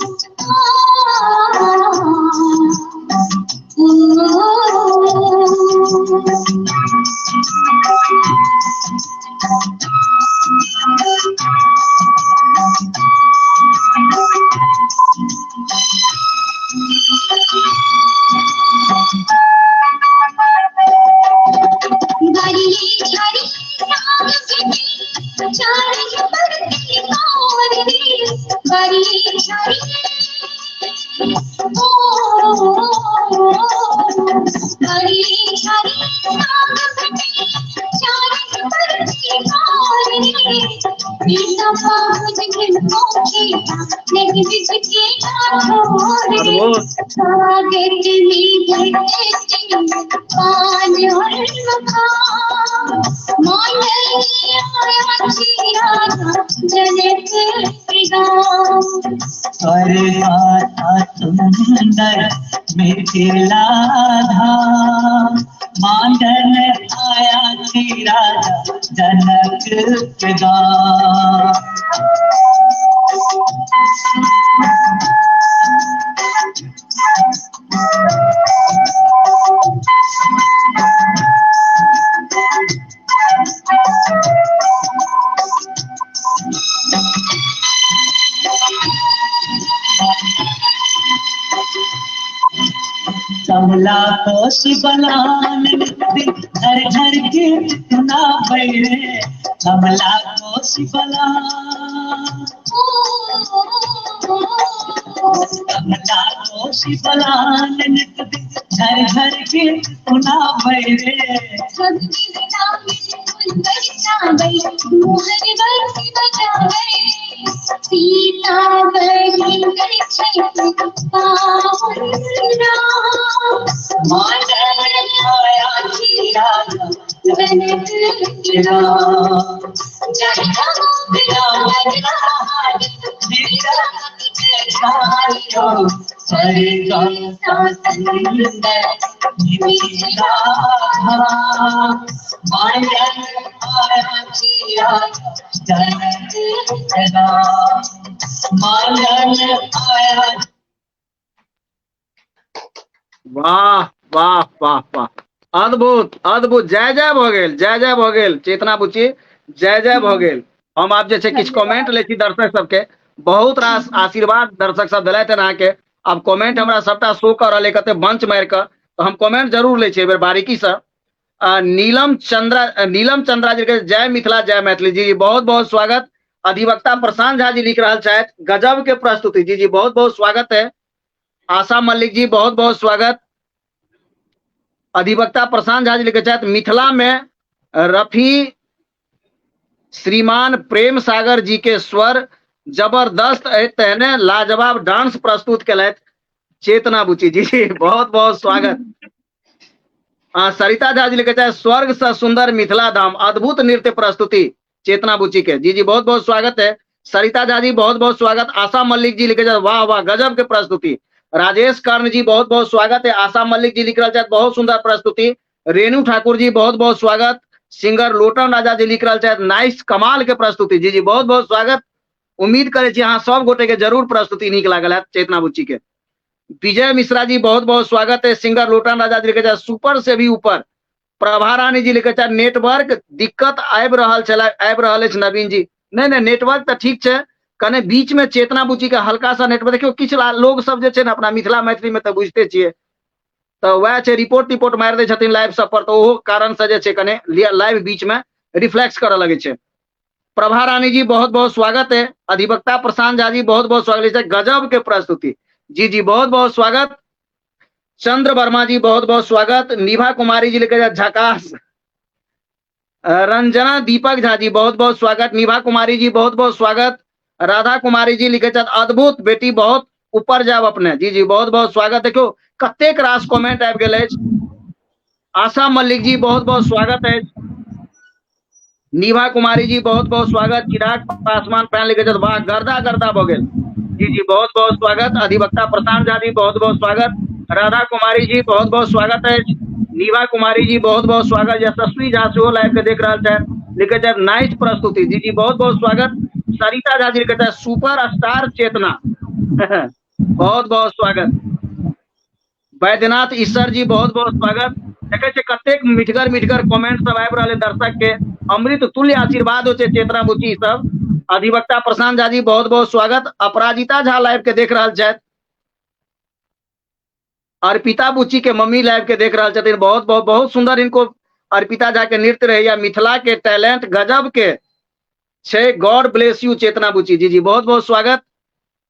ओ बड़ी झड़ी साग सजी, चार पड़ती और बड़ी झड़ी, ओ बड़ी झड़ी साग सजी, चार पड़ती और सीता पाहुज मोखेता, नहीं बिझके छोड़। अद्भुत। स्वागत में भेटते पान और मकान। मांडन आया छी राजा जनक के गाम। स्वर्ग सा सुंदर मिथिला धाम। मांडन आया छी राजा जनक के गाम। कमला कोश बलान घर घर गीत सुनाबै रे। कमला कोश बलान, कमला कोश बलान घर घर गीत सुनाबै रे। मोहन बंसी बजावे, सीता बनी पावन राम। मांडन आया छी राजा जनक के राम। जय स्वर्ग सा सुंदर मिथिला धाम। मांडन आया छी राजा जनक के गाम। मांडन आया। वाह वाह वाह वाह, अद्भुत अद्भुत। जय जय भऽ गेल, जय जय भऽ गेल चेतना बुच्ची, जय जय भऽ गेल। हम आब जे छै किछु कमेंट लै छी दर्शक सबके। बहुत रास आशीर्वाद दर्शक सब देलथि हन अहाँके। आब कमेंट हमरा सबटा शो कऽ रहल अइ कते बंच मारि कऽ, तऽ हम कमेंट जरूर लै छियै एहि बेर बारीकीसँ। नीलम चंद्रा, नीलम चंद्रा जी के जय मिथिला जय मैथिली जी, बहुत बहुत स्वागत। अधिवक्ता प्रशांत झा जी लिख रहल छथि गजब के प्रस्तुति जी, जी बहुत बहुत स्वागत है। आशा मल्लिक जी बहुत बहुत स्वागत। अधिवक्ता प्रशांत झा जी लिखे छथि मिथिला में रफी श्रीमान प्रेम सागर जी के स्वर जबरदस्त है, तेहने लाजवाब डांस प्रस्तुत केलथि चेतना बुची जी, जी बहुत बहुत स्वागत। सरिता झा जी लिखे छथि स्वर्ग से सुंदर मिथिला धाम, अद्भुत नृत्य प्रस्तुति चेतना बुची के जी, जी बहुत बहुत स्वागत है। सरिता झा जी बहुत बहुत स्वागत। आशा मल्लिक जी लिखे छथि वाह वाह गजब के प्रस्तुति। राजेश कर्ण जी बहुत बहुत स्वागत है। आशा मल्लिक जी लिख रहल छथि बहुत सुंदर प्रस्तुति। रेणु ठाकुर जी बहुत बहुत स्वागत। सिंगर लोटन राजा जी लिख रहल छथि नाइस कमाल के प्रस्तुति जी, जी बहुत बहुत स्वागत। उम्मीद करै छी अहाँ सब गोटे के जरूर प्रस्तुति नीक लागल हैत चेतना बुच्ची के। विजय मिश्रा जी बहुत बहुत स्वागत है। सिंगर लोटन राजा जी लिखे छथि सुपर से भी ऊपर। प्रभा रानी जी लिखे छथि नेटवर्क दिक्कत आबि रहल छलै, आबि रहल अछि नवीन जी। नहि नहि नेटवर्क तऽ ठीक छै, कने बीच में चेतना बुच्ची के हल्का सा नेटवर्क देखियौ, किछु लोग सब जे छै ने अपना मिथिला मैथिली में तऽ बुझिते छियै, तऽ वएह छै रिपोर्ट तिपोर्ट मारि दै छथिन लाइव सब पर, तऽ ओहो कारण से जे छै कने लाइव बीच में रिफ्लेक्स करऽ लगै छै। प्रभा रानी जी बहुत बहुत स्वागत है। अधिवक्ता प्रशांत झा जी बहुत बहुत स्वागत है, गजब के प्रस्तुति जी, जी बहुत बहुत स्वागत। चंद्र वर्मा जी बहुत बहुत स्वागत। निभा कुमारी जी लिखे झकास। रंजना दीपक झा जी बहुत बहुत स्वागत। निभा कुमारी जी बहुत बहुत स्वागत। राधा कुमारी जी लिखे छथि अद्भुत बेटी बहुत ऊपर जाब अपने जी, जी बहुत बहुत स्वागत। देखियौ कतेक रास कमेंट आबि गेल अछि। आशा मल्लिक जी बहुत बहुत स्वागत अछि। निभा कुमारी जी बहुत बहुत स्वागत। चिराग पासवान फैन लिखे छथि वाह गर्दा गर्दा भऽ गेल जी, जी बहुत बहुत स्वागत। अधिवक्ता प्रशांत झा जी बहुत बहुत स्वागत। राधा कुमारी जी बहुत बहुत स्वागत अछि। निभा कुमारी जी बहुत बहुत स्वागत। यशस्वी झा सेहो लाइव के देख रहल छथि, लिखे छथि नाइस प्रस्तुति जी, जी बहुत बहुत स्वागत। सरिता झा जी लिखे छथि सुपर स्टार चेतना बहुत बहुत स्वागत। वैद्यनाथ ईश्वर जी बहुत बहुत स्वागत। देखै छियै कतेक मिठगर मिठगर कमेंट सब आबि रहल है दर्शक के, अमृत तुल्य आशीर्वाद होइ छै चेतना बुच्ची सब। अधिवक्ता प्रशांत झा जी बहुत बहुत स्वागत। अपराजिता झा लाइव के देख रहल छथि। अर्पिता बुच्ची के मम्मी लाइव के देख रहल छथिन, बहुत बहुत बहुत सुंदर इनको अर्पिता झा के नृत्य रहैया। मिथिला के टैलेंट गजब के छै, गॉड ब्लेस you चेतना बुच्ची जी, जी बहुत बहुत स्वागत।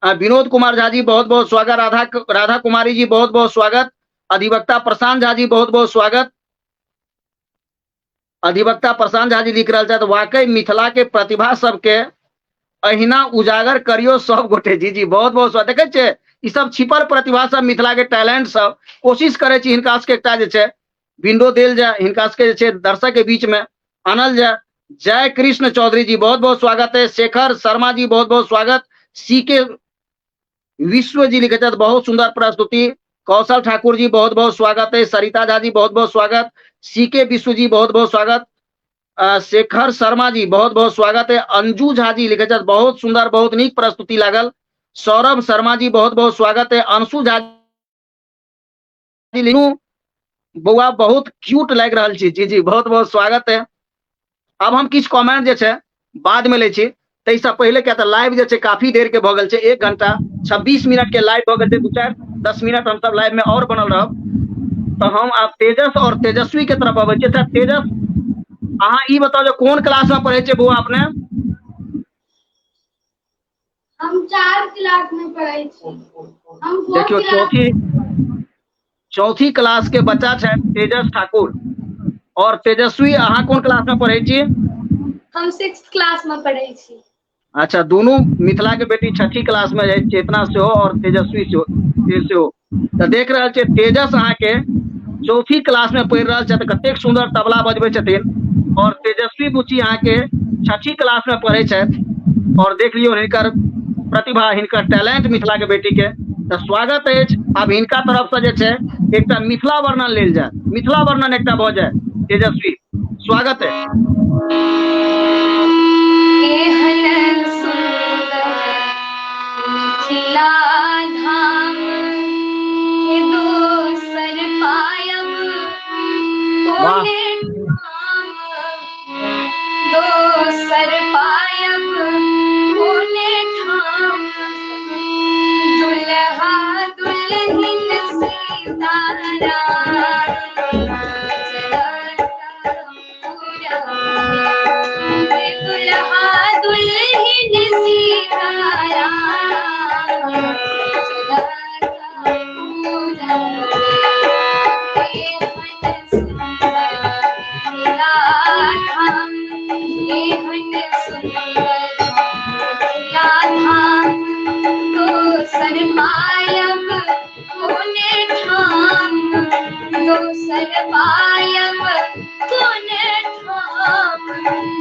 विनोद कुमार झा जी बहुत बहुत स्वागत। राधा कुमारी जी बहुत बहुत स्वागत। अधिवक्ता प्रशांत झा जी बहुत बहुत स्वागत। अधिवक्ता प्रशांत झा जी लिख रहल छथि वाकई मिथिला के प्रतिभा सबके अहिना उजागर करियो सब गोटे जी, जी बहुत बहुत स्वागत। देखै छियै ई सब छिपल प्रतिभा सब मिथिला के टैलेंट सब, कोशिश करै छी हिनका सबके एकटा जे छै विंडो देल जाय, हिनका सबके जे छै दर्शक के बीच में आनल जाय। जय कृष्ण चौधरी जी बहुत बहुत स्वागत है। शेखर शर्मा जी बहुत बहुत स्वागत। सी के विश्व जी लिखे छथि बहुत सुंदर प्रस्तुति। कौशल ठाकुर जी बहुत बहुत स्वागत है। सरिता झा जी बहुत बहुत स्वागत। सी के विश्व जी बहुत बहुत स्वागत। शेखर शर्मा जी बहुत बहुत स्वागत है। अंजू झा जी लिखे छथि बहुत सुंदर बहुत नीक प्रस्तुति लागल। सौरभ शर्मा जी बहुत बहुत स्वागत है। अंशु झा जी लिखू बौआ बहुत क्यूट लागि रहल छी जी, जी बहुत बहुत स्वागत है। अब हम किछु कमेंट जे छै बाद में लै छी, ताहिसँ पहिले किया तऽ लाइव जे छै काफी देर के भऽ गेल छै, 1 घंटा 26 मिनट के लाइव भऽ गेल छै, 2-4-10 मिनट हमसब लाइव में और बनल रहब। तऽ हम आब तेजस और तेजस्वी के तरफ अबै छियै। तेजस अहाँ ई बताउ जे कोन क्लास में पढ़ै छियै बौआ अपने? हम 4 क्लास में पढ़ै छी। हम फोर्थ देखियौ, क्लास चौथी क्लास के बच्चा छै तेजस ठाकुर। और तेजस्वी अहाँ कोन क्लास में पढ़ै छी? हम 6th class में पढ़ै छी। अच्छा, दोनों मिथिला के बेटी 6ठी क्लास में है, चेतना सेहो और तेजस्वी सेहो। तऽ देख रहल छियै तेजस अहाँके चौथी क्लास में पढ़ि रहल छथि, कतेक सुंदर तबला बजबै छथिन। और तेजस्वी बुच्ची अहाँके 6ठी क्लास में पढ़ै छथि। और देख लियौ हिनकर प्रतिभा, हिनकर टैलेंट मिथिला के बेटी के। तऽ स्वागत अछि। आब हिनका तरफ से जे छै एकटा मिथिला वर्णन लेल जाय, मिथिला वर्णन एकटा भऽ जाय। तेजस्वी स्वागत है। एहन सुंदर मिथिला धाम के दोसर पायब कोने धाम, दोसर पायब कोने ठाम, दुल्हा दुल्हन सीताराम। दोसर पायब कोन ठाम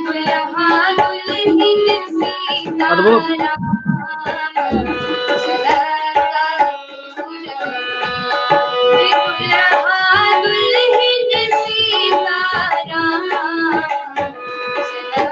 दुल्हा दुल्हिन सीता अद्भुत। राम चलता दुल्हा दुल्हिन सीता राम चलता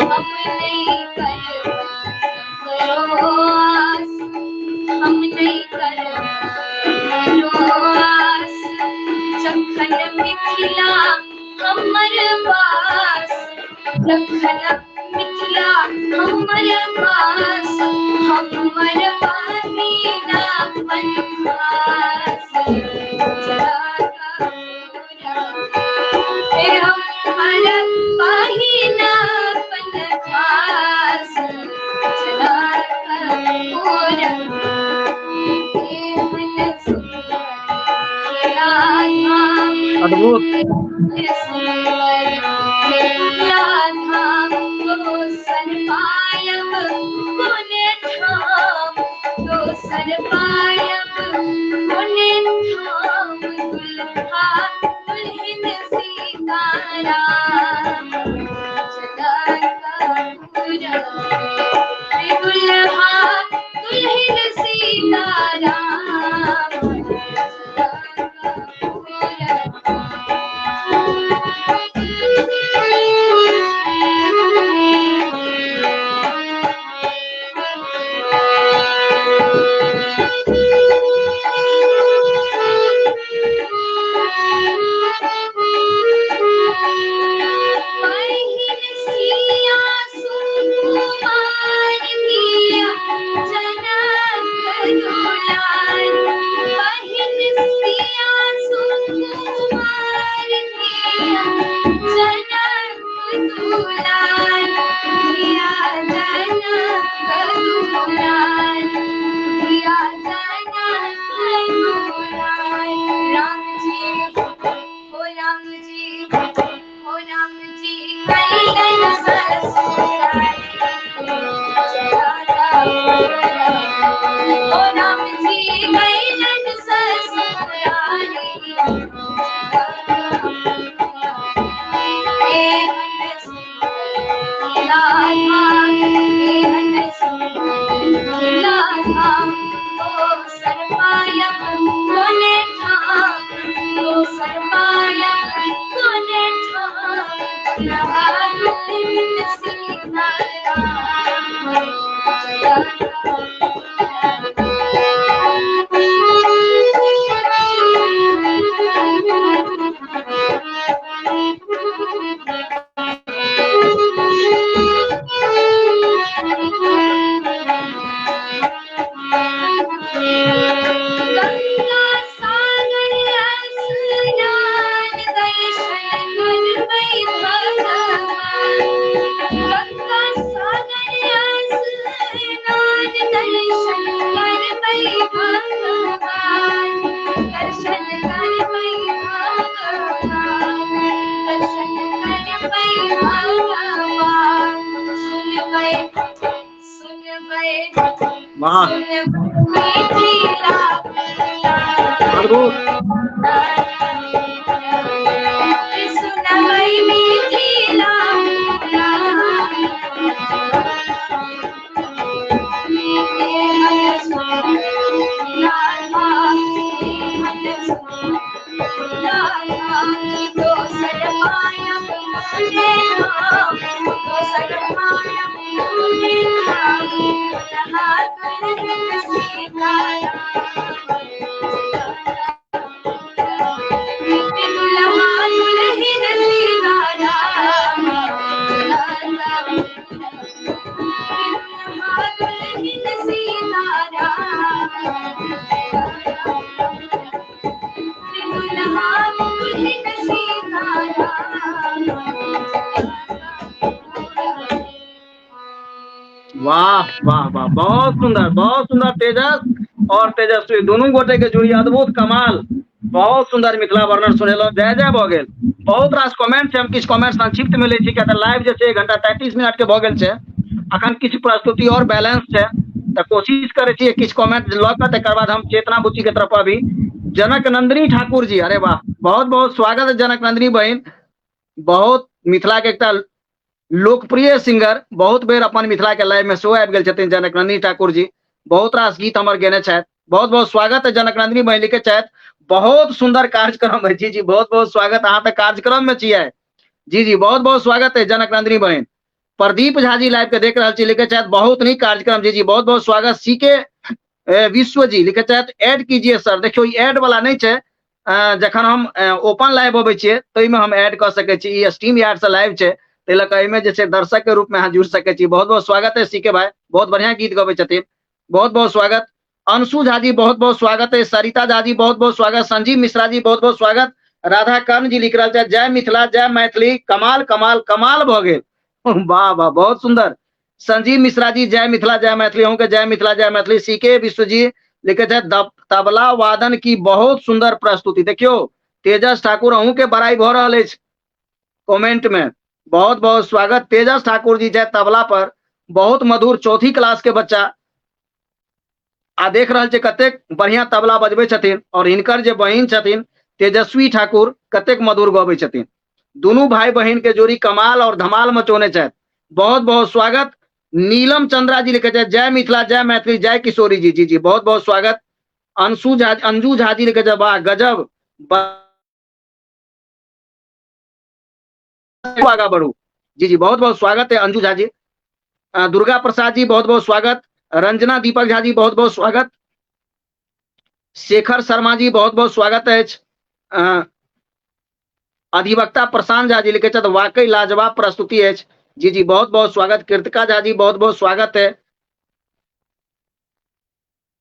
हम नहीं करो आस, हम नहीं करो आस, जखन मिथिला हमर पास, जखन मिथिला हमर पास, हमर पहिना पनखास, हमर पहिना पनखास, अद्भुत। दुल्हा दुल्हिन सीता राम बहिन सिया सुकुमार दिया जनक दुलार, बहिन सिया सुकुमार दिया जनक दुलार, दिया जनक दुलार, दिया जनक दुलार। राम जी ओ राम जी ओ राम जी कैलन ससुराल, ओ राम जी कैलन ससुराल, एहन सुंदर लाधा, एहन सुंदर लाधा, दोसर पायब कोने ठाम, दोसर पायब कोने ठाम, दुल्हा दुल्हिन सीता राम। गंगा सागर स्नान दर्शन करबै भगवान, गंगा सागर स्नान दर्शन करबै भगवान, दर्शन करबै भगवान, दर्शन करबै भगवान। सुनबै सुनबै वाह। मिथिला अद्भुत। सुनबै मिथिला दोसर पायब कोने ठाम, दोसर पायब कोने ठाम, दुल्हा दुल्हिन सीता राम, दुल्हा दुल्हिन सीता राम। वाह वाह वाह, बहुत सुंदर, बहुत सुंदर तेजस और तेजस्वी दुनू गोटे के जोड़ी अद्भुत, कमाल, बहुत सुंदर मिथिला वर्णन सुनेलहुँ, जय जय भऽ गेल। बहुत रास कमेंट छै, हम किछु कमेंट संक्षिप्त में लै छी, किया तऽ लाइव जे छै 1 घंटा 33 मिनट के भऽ गेल छै। अखन किछु प्रस्तुति और बैलेंस छै, तऽ कोशिश करै छी किछु कमेंट लऽ कऽ तकर बाद हम चेतना बुच्ची के तरफ अभी। जनक नंदिनी ठाकुर जी, अरे वाह, बहुत बहुत स्वागत है जनक नंदिनी बहिन, बहुत मिथिला के एकटा लोकप्रिय सिंगर, बहुत बेर अपन मिथिला के लाइव में सेहो आबि गेल छथिन जनक नंदिनी ठाकुर जी, बहुत रास गीत हमर गेने छथि। बहुत बहुत स्वागत है जनक नंदिनी बहिन, लिखे छथि बहुत सुंदर कार्यक्रम है। जी जी, बहुत बहुत स्वागत, अहाँ तऽ कार्यक्रम में छियै। जी जी, बहुत बहुत स्वागत है जनक नंदिनी बहिन। प्रदीप झा जी लाइव के देख रहल छी, लिखे छथि बहुत नीक कार्यक्रम। जी जी, बहुत बहुत स्वागत। सी के विश्व जी लिखे छथि ऐड कीजिए सर। देखियौ ई ऐड वाला नहि छै, जखन हम ओपन लाइव अबै छियै ताहिमे हम ऐड कऽ सकै छी, ई स्ट्रीम यार्ड से लाइव छै, ताहि लऽ कऽ एहिमे जे छै दर्शक के रूप में अहाँ जुड़ि सकै छी। बहुत बहुत स्वागत है सी के भाई, बहुत बढ़िया गीत गबै छथिन, बहुत बहुत स्वागत। अंशु झा जी बहुत बहुत स्वागत है, सरिता झा जी बहुत बहुत स्वागत, संजीव मिश्रा जी बहुत बहुत स्वागत, राधा कर्ण जी लिख रहल छथि जय मिथिला जय मैथिली, कमाल कमाल कमाल भऽ गेल, वाह वाह बहुत सुंदर। संजीव मिश्रा जी जय मिथिला जय मैथिली, अहूँके जय मिथिला जय मैथिली। सी के विश्व जी लिखे छथि तबला वादन की बहुत सुंदर प्रस्तुति। देखियौ तेजस ठाकुर अहूँके बड़ाई भऽ रहल अछि कमेंट में, बहुत बहुत स्वागत। तेजस ठाकुर जी छथि तबला पर, बहुत मधुर, चौथी क्लास के बच्चा, आ देख रहल छै कतेक बढ़िया तबला बजबै छथिन, और हिनकर जे बहिन छथिन तेजस्वी ठाकुर कतेक मधुर गबै छथिन। दुनू भाई बहिन के जोड़ी कमाल और धमाल मचौने छथि, बहुत बहुत स्वागत। नीलम चंद्रा जी लिखे छथि जय मिथिला जय मैथिली जय किशोरी जी। जी जी, बहुत बहुत स्वागत। अंशु झा, अंजू झा जी लिखे छथि वाह गजब, आगा बढ़ू। जी जी, बहुत बहुत स्वागत है अंजू झा जी। दुर्गा प्रसाद जी बहुत बहुत स्वागत। रंजना दीपक झा जी बहुत बहुत स्वागत। शेखर शर्मा जी बहुत बहुत स्वागत है। अधिवक्ता प्रशांत झा जी लिखे छथि वाकई लाजवाब प्रस्तुति अछि। जी जी, बहुत बहुत स्वागत। कृतिका झा जी बहुत बहुत स्वागत है।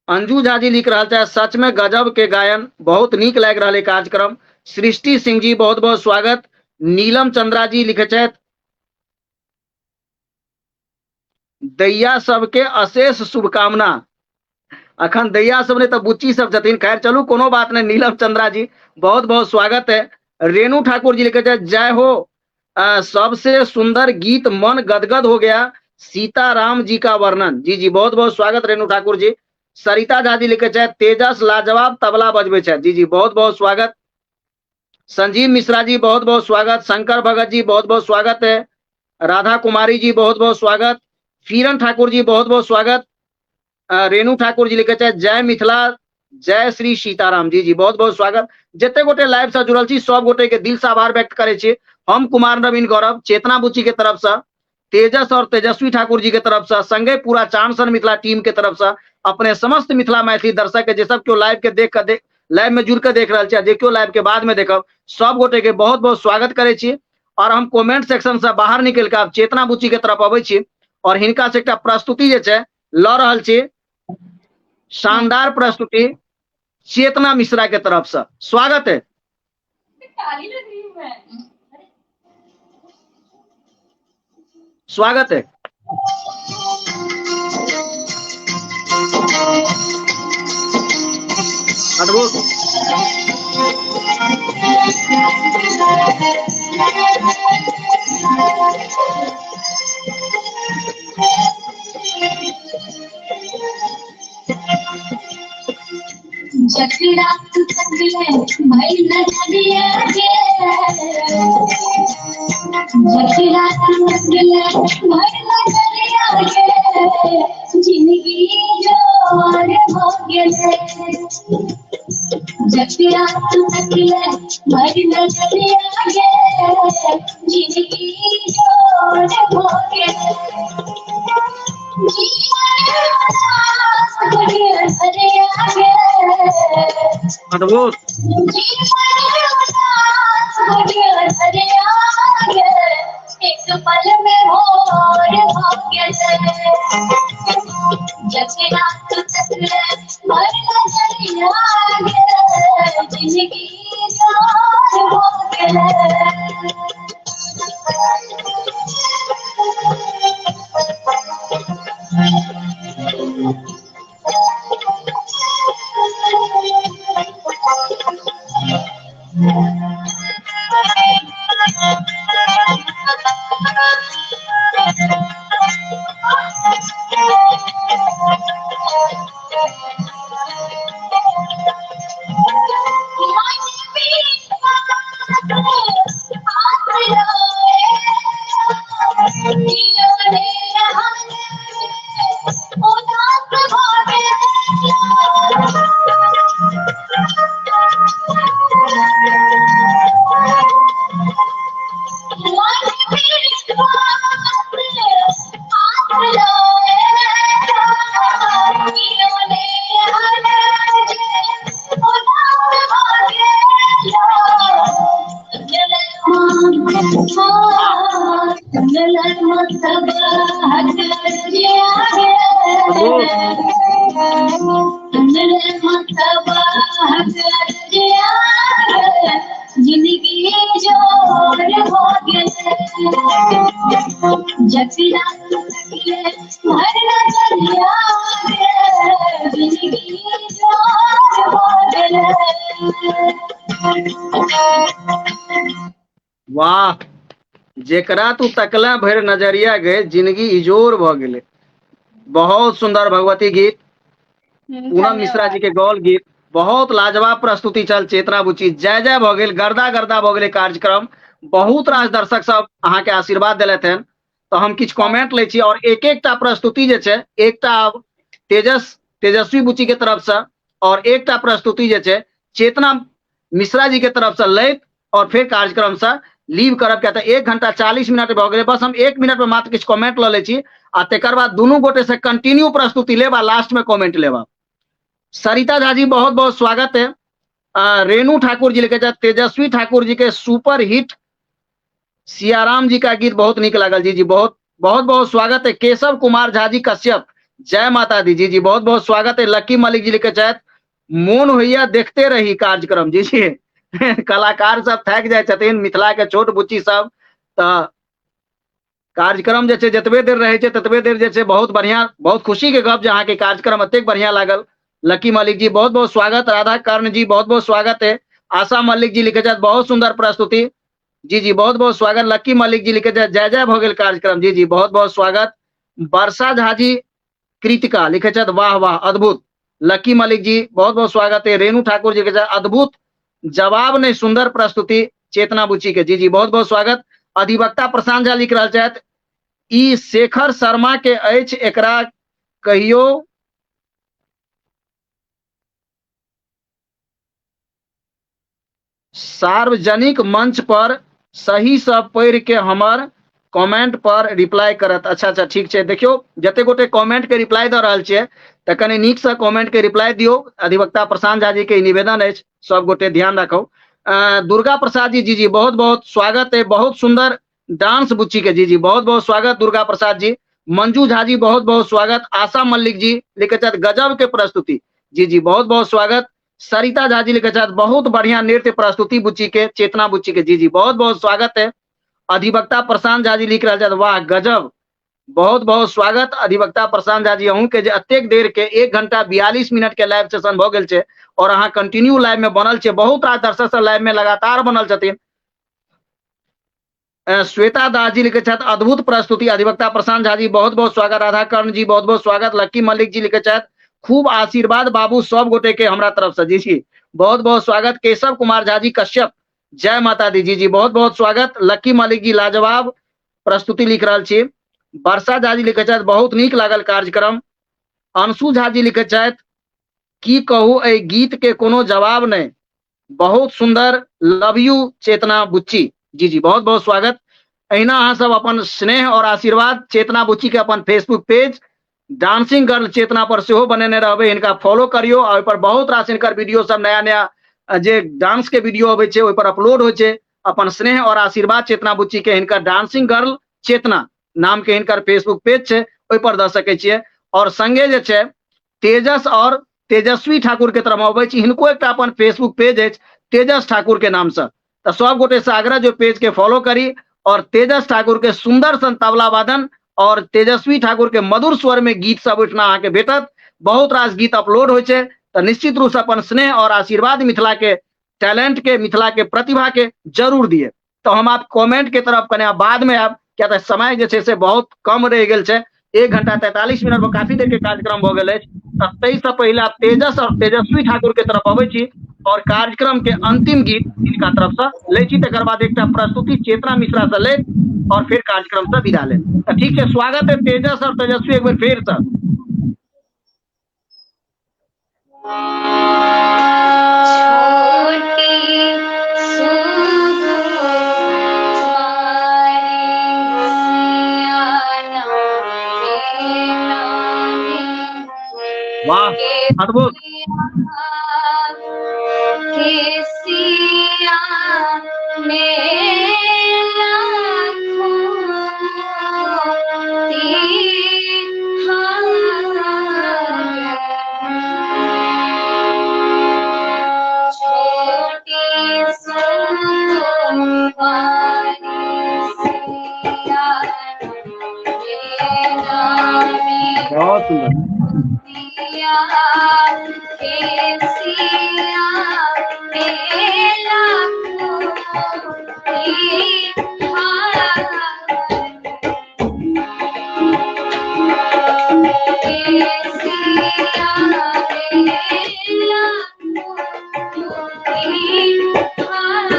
अंजू झा जी लिख रहल छथि सच में गजब के गायन, बहुत नीक लागि रहल है कार्यक्रम। सृष्टि सिंह जी बहुत बहुत स्वागत। नीलम चंद्रा जी लिखे छथि दैया सबके अशेष शुभकामना। अखन दैया सब नहि तऽ बुच्ची सब छथिन, खैर चलू कोनो बात नहि। नीलम चंद्रा जी बहुत बहुत स्वागत है। रेणु ठाकुर जी लिखे छथि जय हो, सबसे सुंदर गीत, मन गदगद हो गया, सीताराम जी का वर्णन। जी जी, बहुत बहुत स्वागत रेणु ठाकुर जी। सरिता झा जी लिखे छथि तेजस लाजवाब तबला बजबै छथि। जी जी, बहुत बहुत स्वागत। संजीव मिश्रा जी बहुत बहुत स्वागत। शंकर भगत जी बहुत बहुत स्वागत है। राधा कुमारी जी बहुत बहुत स्वागत। फीरन ठाकुर जी बहुत बहुत स्वागत। रेणु ठाकुर जी लिखे छथि जय मिथिला जय श्री सीताराम। जी जी, बहुत बहुत स्वागत। जते गोटे लाइव से जुड़ल छी सब गोटे के दिल से आभार व्यक्त करै छी। हम कुमार नवीन गौरव चेतना बुच्ची के तरफ से, तेजस और तेजस्वी ठाकुर जी के तरफ से, संगे पूरा चांद सन मिथिला टीम के तरफ से अपने समस्त मिथिला मैथिली दर्शक के जे सब केओ लाइव के देख के देख लाइव में जुड़ के देख रहल छी, जे केओ लाइव के बाद में देखब, सब गोटे के बहुत बहुत स्वागत करै छी। और हम कमेंट सेक्शन से बाहर निकल के आब चेतना बुच्ची के तरफ अबै छी और हिनका से एकटा प्रस्तुति जे छै लऽ रहल छी, शानदार प्रस्तुति चेतना मिश्रा के तरफ से। स्वागत है। स्वागत है। अद्भुत। जकरा तू तकले भइल नजरिया के, जकरा तू तकले भइल नजरिया के, जिंदगी जोर हो गेले। जकरा तू तकले भइल नजरिया के, जिंदगी जोर हो गेले। अद्भुत। एक पल में भोर हो गेले, जकरा तू तकले भइल नजरिया गे, जिंदगी जोर हो गेले। मतलब हक अरजिया गे, हमरे मतलब हक अरजिया गे, जिंदगी जोर हो गेलै। जकरा तकले भर नजरिया गे, जिंदगी जोर हो गेलै। वाह, जेकरा तू तकला भरि नजरिया गे, जिंदगी इजोर भ गेलै। बहुत सुंदर भगवती गीत, पूनम मिश्रा जी के गौल गीत, बहुत लाजवाब प्रस्तुति छल चेतना बुची। जय जय भ गेल, गर्दा गर्दा भ गेलै कार्यक्रम। बहुत रास दर्शक सब अहाँके आशीर्वाद देलथि हन। तऽ हम किछु कमेंट लै छी और एक एकटा प्रस्तुति जे छै, एकटा आब तेजस्वी बुची के तरफ से और एकटा प्रस्तुति जे छै चेतना मिश्रा जी के तरफ से लैत और फिर कार्यक्रम से लीव करब, किया तऽ 1 घंटा 40 मिनट भऽ गेलै। बस हम 1 मिनट में मात्र किछु कमेंट लऽ लै छी आ तकर बाद दुनू गोटे से कंटिन्यू प्रस्तुति लेब आ लास्ट में कमेंट लेब। सरिता झा जी बहुत बहुत स्वागत है। रेणु ठाकुर जी लिखे छथि, तेजस्वी ठाकुर जी के सुपर हिट सियाराम जी का गीत बहुत नीक लागल। जी जी, बहुत बहुत बहुत स्वागत है। केशव कुमार झा जी कश्यप, जय माता दी। जी जी, बहुत बहुत स्वागत है। लक्की मलिक जी लिखे छथि, मोन होइया देखते रही कार्यक्रम। जी जी, कलाकार सब थाकि जाइ छथिन, मिथिला के छोट बुच्ची सब, तऽ कार्यक्रम जे छै जतबे देर रहै छै ततबे देर जे छै बहुत बढ़िया, बहुत खुशी के गप जे अहाँके कार्यक्रम एतेक बढ़िया लागल। लकी मलिक जी बहुत बहुत स्वागत। राधा कर्ण जी बहुत बहुत स्वागत है। आशा मल्लिक जी लिखे छथि, बहुत सुंदर प्रस्तुति। जी जी, बहुत बहुत स्वागत। लक्की मलिक जी लिखे छथि, जय जय भऽ गेल कार्यक्रम। जी जी, बहुत बहुत स्वागत। वर्षा झा जी कृतिका लिखे छथि, वाह वाह अद्भुत। लक्की मलिक जी बहुत बहुत स्वागत है। रेणु ठाकुर जी के अद्भुत जवाब नहीं, सुंदर प्रस्तुति चेतना बुची के। जी जी, बहुत बहुत स्वागत। अधिवक्ता प्रशांत झा लिख रहल छथि, ई शेखर शर्मा के अछि, एकरा कहियो सार्वजनिक मंच पर सही से पढ़ि के हमर कमेंट पर रिप्लाई करत। अच्छा अच्छा, ठीक छै। देखियौ, जते गोटे कमेंट के रिप्लाई दऽ रहल छियै तऽ कनि नीक से कमेंट के रिप्लाई दियौ। अधिवक्ता प्रशांत झा जी के ई निवेदन अछि, सब गोटे ध्यान राखू। दुर्गा प्रसाद जी, जी जी, बहुत बहुत स्वागत है। बहुत सुंदर डांस बुच्ची के। जी जी, बहुत बहुत स्वागत दुर्गा प्रसाद जी। मंजू झा जी बहुत बहुत स्वागत। आशा मल्लिक जी लिखे छथि, गजब के प्रस्तुति। जी जी, बहुत बहुत स्वागत। सरिता झा जी लिखे छथि, बहुत बढ़िया नृत्य प्रस्तुति बुच्ची के, चेतना बुच्ची के। जी जी, बहुत बहुत स्वागत है। अधिवक्ता प्रशांत झा जी लिख रहल छथि, वाह गजब, बहुत बहुत स्वागत अधिवक्ता प्रशांत झा जी अहूँ के जे एतेक देर के 1 घंटा 42 मिनट के लाइव सेशन भऽ गेल छै और अहाँ कंटिन्यू लाइव में बनल छै। बहुत रास दर्शक सब लाइव में लगातार बनल छथिन। श्वेता दास जी लिखे छथि, अद्भुत प्रस्तुति अधिवक्ता प्रशांत झा जी, बहुत बहुत स्वागत। राधा कर्ण जी बहुत बहुत स्वागत। लक्की मल्लिक जी लिखे छथि, खूब आशीर्वाद बाबू सब गोटे के हमरा तरफ से। जी जी, बहुत बहुत स्वागत। केशव कुमार झा जी कश्यप, जय माता दी। जी जी, बहुत बहुत स्वागत। लक्की मल्लिक जी लाजवाब प्रस्तुति लिख रहल छी। वर्षा झा जी लिखे छथि, बहुत नीक लागल कार्यक्रम। अंशु झा जी लिखे छथि, की कहू एहि गीत के कोनो जवाब नहीं, बहुत सुंदर, लव you चेतना बुच्ची। जी जी, बहुत बहुत स्वागत। अहिना अहाँ सब अपन स्नेह और आशीर्वाद चेतना बुच्ची के अपन Facebook page dancing girl Chetna पर सेहो बनेने रहबै, हिनका फॉलो करियो आ ओहि पर बहुत रास हिनकर वीडियो सब नया नया जे डांस के वीडियो अबै छै ओहि पर अपलोड होइ छै। अपन स्नेह और आशीर्वाद चेतना बुच्ची के हिनकर डांसिंग गर्ल चेतना नाम के हिनकर फेसबुक पेज छै ओहि पर दऽ सकै छियै। और संगे जे छै तेजस और तेजस्वी ठाकुर के तरफ अबै छी, हिनको एकटा अपन फेसबुक पेज अछि तेजस ठाकुर के नाम से, तऽ सब गोटे से आग्रह जो पेज के फॉलो करी और तेजस ठाकुर के सुंदर सन तबला वादन और तेजस्वी ठाकुर के मधुर स्वर में गीत सब ओहिठिना अहाँके भेटत। बहुत रास गीत अपलोड होइ छै, तऽ निश्चित रूप से अपन स्नेह और आशीर्वाद मिथिला के टैलेंट के, मिथिला के प्रतिभा के जरूर दिए। तऽ हम आब कमेंट के तरफ कने आब बाद में आयब, किया तऽ समय जे छै से बहुत कम रहि गेल छै, 1 घंटा 43 मिनट में काफी देर के कार्यक्रम भऽ गेल अछि। तऽ ताहिसँ पहिले आब तेजस और तेजस्वी ठाकुर के तरफ अबै छी और कार्यक्रम के अंतिम गीत हिनका तरफ से लै छी, तकर बाद एकटा प्रस्तुति चेतना मिश्रा से लैत और फिर कार्यक्रम से विदा लेब। तऽ ठीक छै, स्वागत है तेजस और तेजस्वी एक बेर फेर से। छोटी सुकुमारी सियाना वाह, अद्भुत। के सिया ने लाखों बहुत सुंदर। सिया हे सिया मेला मोती हार। हे सिया मेला मोती हार।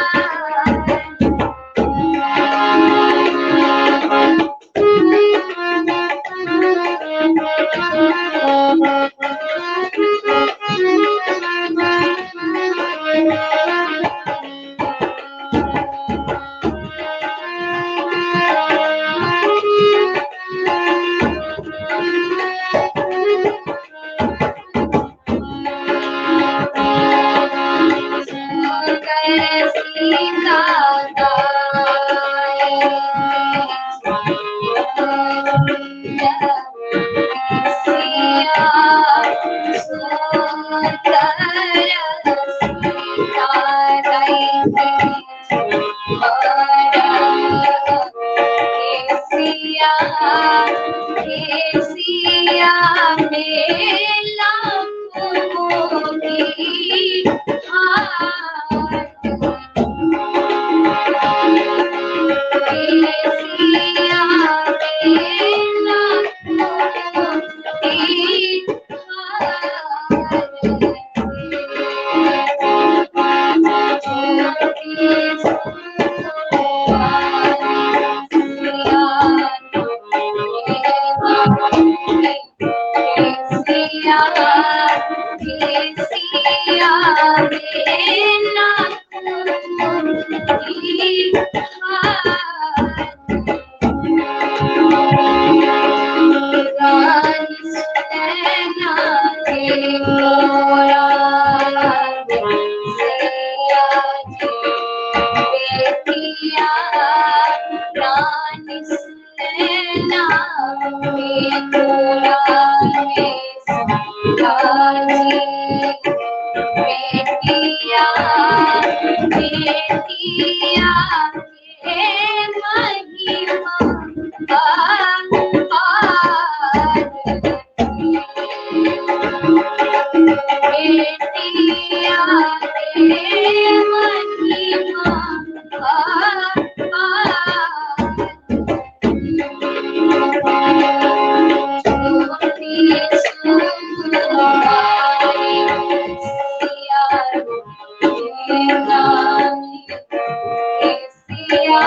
सिया मेला मोती हार। सिया मेला मोती सिया मेला मोती हार। रानी सुनैना के मोरा सिया जी बेटिया, रानी सुनैना के मोरा सिया जी बेटिया, बेटिया के महिमा बेटिया के महिमा ज्योति सुकुमारी सिया सिया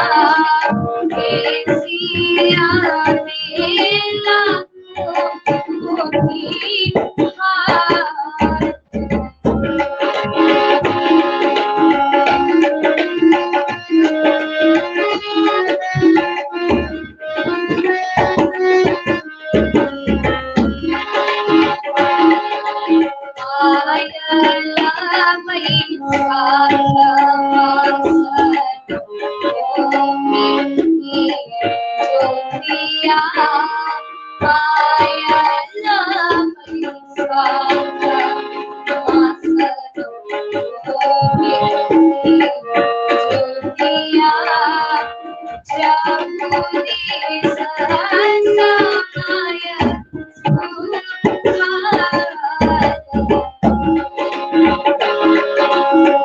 सिया मेला मोती हार।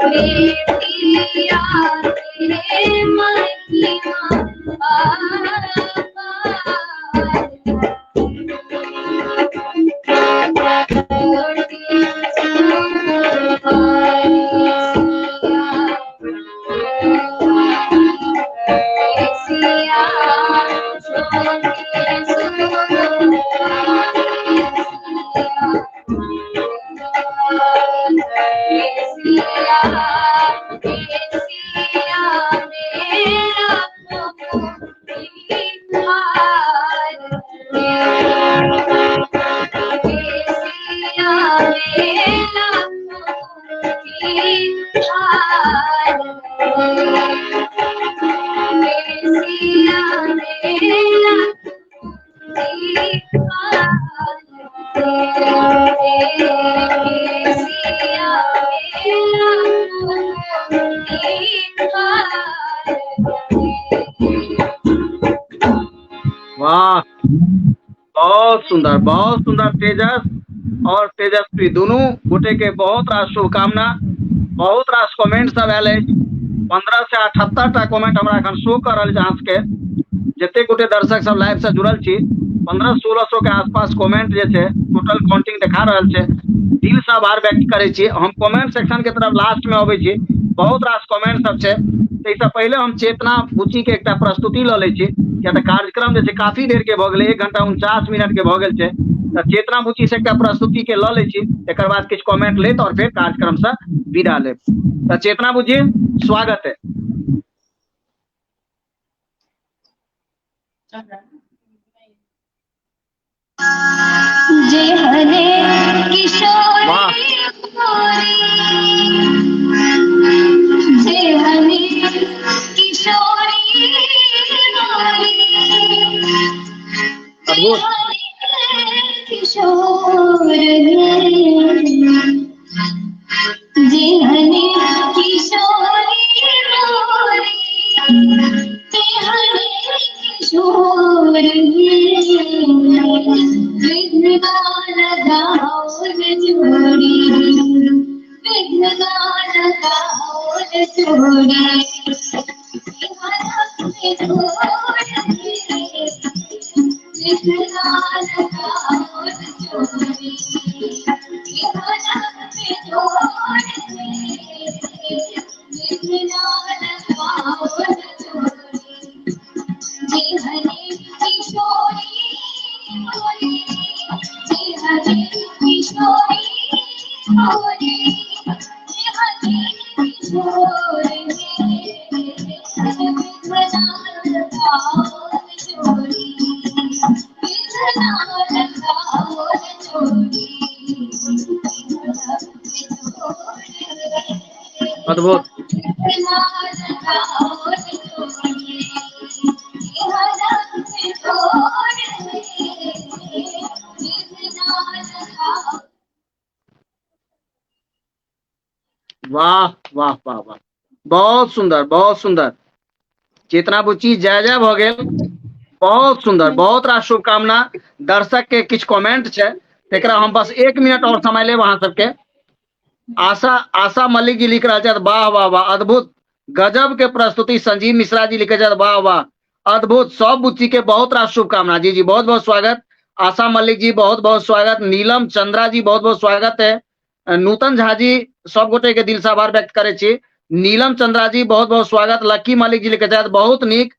बेटिया के महिमा वाह, बहुत सुंदर, बहुत सुंदर तेजस और तेजस्वी दुनू गोटे के बहुत रास शुभकामना। बहुत रास कमेंट सब आयल अछि। 15 से 78 टा कमेंट हमरा एखन शो कर रहल अछि अहाँ सबके। जते गोटे दर्शक सब लाइव से जुड़ल छी, 15-16 सौ के आसपास कमेंट जे छै टोटल काउंटिंग देखा रहल छै। दिल से आभार व्यक्त करै छी। हम कमेंट सेक्शन के तरफ लास्ट में अबै छी, बहुत रास कमेंट सब छै। ताहिसँ पहिले हम चेतना बुच्ची के एकटा प्रस्तुति लऽ लै छी, किया तऽ कार्यक्रम जे छै काफी देर के भऽ गेलै, 1 घंटा 49 मिनट के भऽ गेल छै। तऽ चेतना बुच्ची से एकटा प्रस्तुति के लऽ लै छी, तकर बाद किछु कमेंट लेत और फेर कार्यक्रम से विदा लेब। तऽ चेतना बुच्ची, स्वागत है। जे हरे किशोरी वाह। जे हरे किशोरी अद्भुत। किशोर जे हरे किशोरी मोरी, ते हरे किशोर विघ्न लगाओल जोड़ी, विघ्न लगाओल जोड़ी, विघ्न लगाओल जोड़ी, अद्भुत। वाह वाह वाह वाह, बहुत सुंदर, बहुत सुंदर चेतना बुच्ची, जय जय भऽ गेल। बहुत सुंदर, बहुत रास शुभकामना। दर्शक के किछु कमेंट छै, तकरा हम बस 1 मिनट और समय लेब अहाँ सबके। आशा आशा मल्लिक जी लिख रहल छथि, वाह वाह वाह, अद्भुत, गजब के प्रस्तुति। संजीव मिश्रा जी लिखे छथि, वाह वाह, अद्भुत, सब बुच्ची के बहुत रास शुभकामना। जी जी, बहुत बहुत स्वागत आशा मल्लिक जी, बहुत बहुत स्वागत। नीलम चंद्रा जी, बहुत बहुत स्वागत है। नूतन झा जी, सब गोटे के दिल से आभार व्यक्त करै छी। नीलम चंद्रा जी, बहुत बहुत स्वागत। लक्की मल्लिक जी लिखे छथि, बहुत नीक,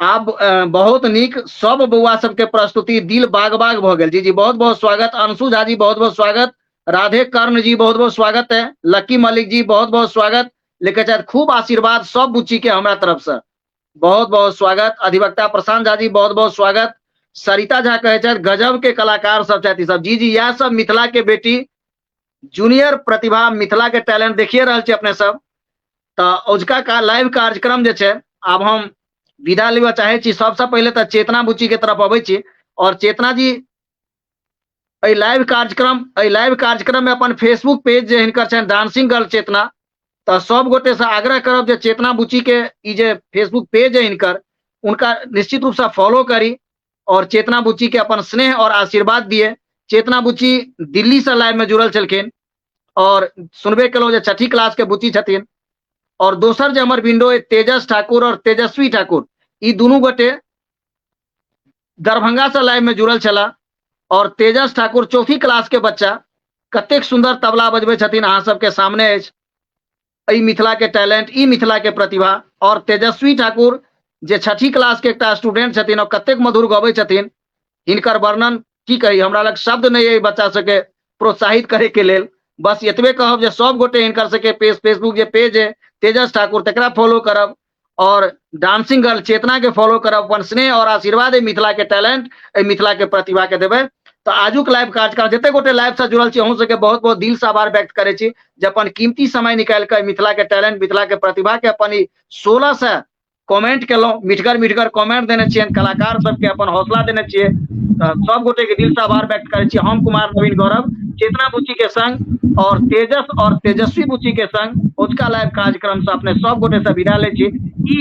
आब बहुत नीक, सब बौआ सबके प्रस्तुति, दिल बाग बाग भऽ गेल। जी जी, बहुत बहुत स्वागत। अंशु झा जी, बहुत बहुत स्वागत। राधे कर्ण जी, बहुत बहुत स्वागत है। लक्की मल्लिक जी, बहुत बहुत स्वागत। लिखे छथि, खूब आशीर्वाद सब बुच्ची के हमरा तरफ से, बहुत बहुत स्वागत। अधिवक्ता प्रशांत झा जी, बहुत बहुत स्वागत। सरिता झा कहै छथि, गजब के कलाकार सब छथि सब। जी जी, इएह सब मिथिला के बेटी, जूनियर प्रतिभा, मिथिला के टैलेंट देखिए रहल छी अपने सब। तऽ औजका का लाइव कार्यक्रम जे छै, आब हम विदा लेबऽ चाहै छी। सबसँ पहिले तऽ चेतना बुच्ची के तरफ अबै छी और चेतना जी एहि लाइव कार्यक्रम, एहि लाइव कार्यक्रम में अपन फेसबुक पेज जे हिनकर छनि डांसिंग गर्ल चेतना, तऽ सब गोटे से आग्रह करब जे चेतना बुच्ची के ई जे फेसबुक पेज है हिनकर, उनका निश्चित रूप से फॉलो करी और चेतना बुच्ची के अपन स्नेह और आशीर्वाद दिए। चेतना बुच्ची दिल्ली से लाइव में जुड़ल छलखिन और सुनबे केलहुँ जे छठी क्लास के बुच्ची छथिन। और दोसर जे हमर विंडो है तेजस ठाकुर और तेजस्वी ठाकुर, ई दुनू गोटे दरभंगा से लाइव में जुड़ल छला और तेजस ठाकुर चौथी क्लास के बच्चा, कतेक सुंदर तबला बजबै छथिन अहाँ सबके सामने अछि। एहि मिथिला के टैलेंट, ई मिथिला के प्रतिभा। और तेजस्वी ठाकुर जे छठी क्लास के एकटा स्टूडेंट छथिन और कतेक मधुर गबै छथिन, हिनकर वर्णन की कही, हमरा लग शब्द नहि अइ बच्चा सबके प्रोत्साहित करे के लेल। बस एतबे कहब जे सब गोटे हिनकर सबके पेज, फेसबुक जे पेज है तेजस ठाकुर, तकरा फॉलो करब और डांसिंग गर्ल चेतना के फॉलो करब। अपन स्नेह और आशीर्वाद एहि मिथिला के टैलेंट, एहि मिथिला के प्रतिभा के देबै। तऽ आजुक लाइव कार्यक्रम जते गोटे लाइव से जुड़ल छी, अहूँ सबके बहुत बहुत दिल से आभार व्यक्त करै छी जे अपन कीमती समय निकालि कऽ मिथिला के टैलेंट, मिथिला के प्रतिभा के अपन ई 16 सए कमेंट केलहुँ, मिठगर मिठगर कमेंट देने छियनि, कलाकार सबके अपन हौसला देने छियै। तऽ सब गोटे के दिल से आभार व्यक्त करै छी। हम कुमार नवीन गौरव चेतना बुच्ची के संग और तेजस और तेजस्वी बुच्ची के संग ओजका लाइव कार्यक्रम से अपने सब गोटे से विदा लै छी। ई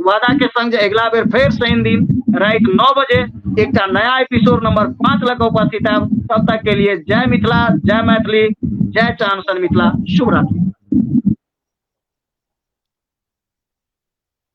वादा के संग जे अगिला बेर फेर शनि दिन राति 9 बजे एकटा नया एपिसोड नंबर 5 लऽ कऽ उपस्थित आयब। तब तक के लिए जय मिथिला, जय मैथिली, जय चानसन मिथिला। शुभ रात्रि।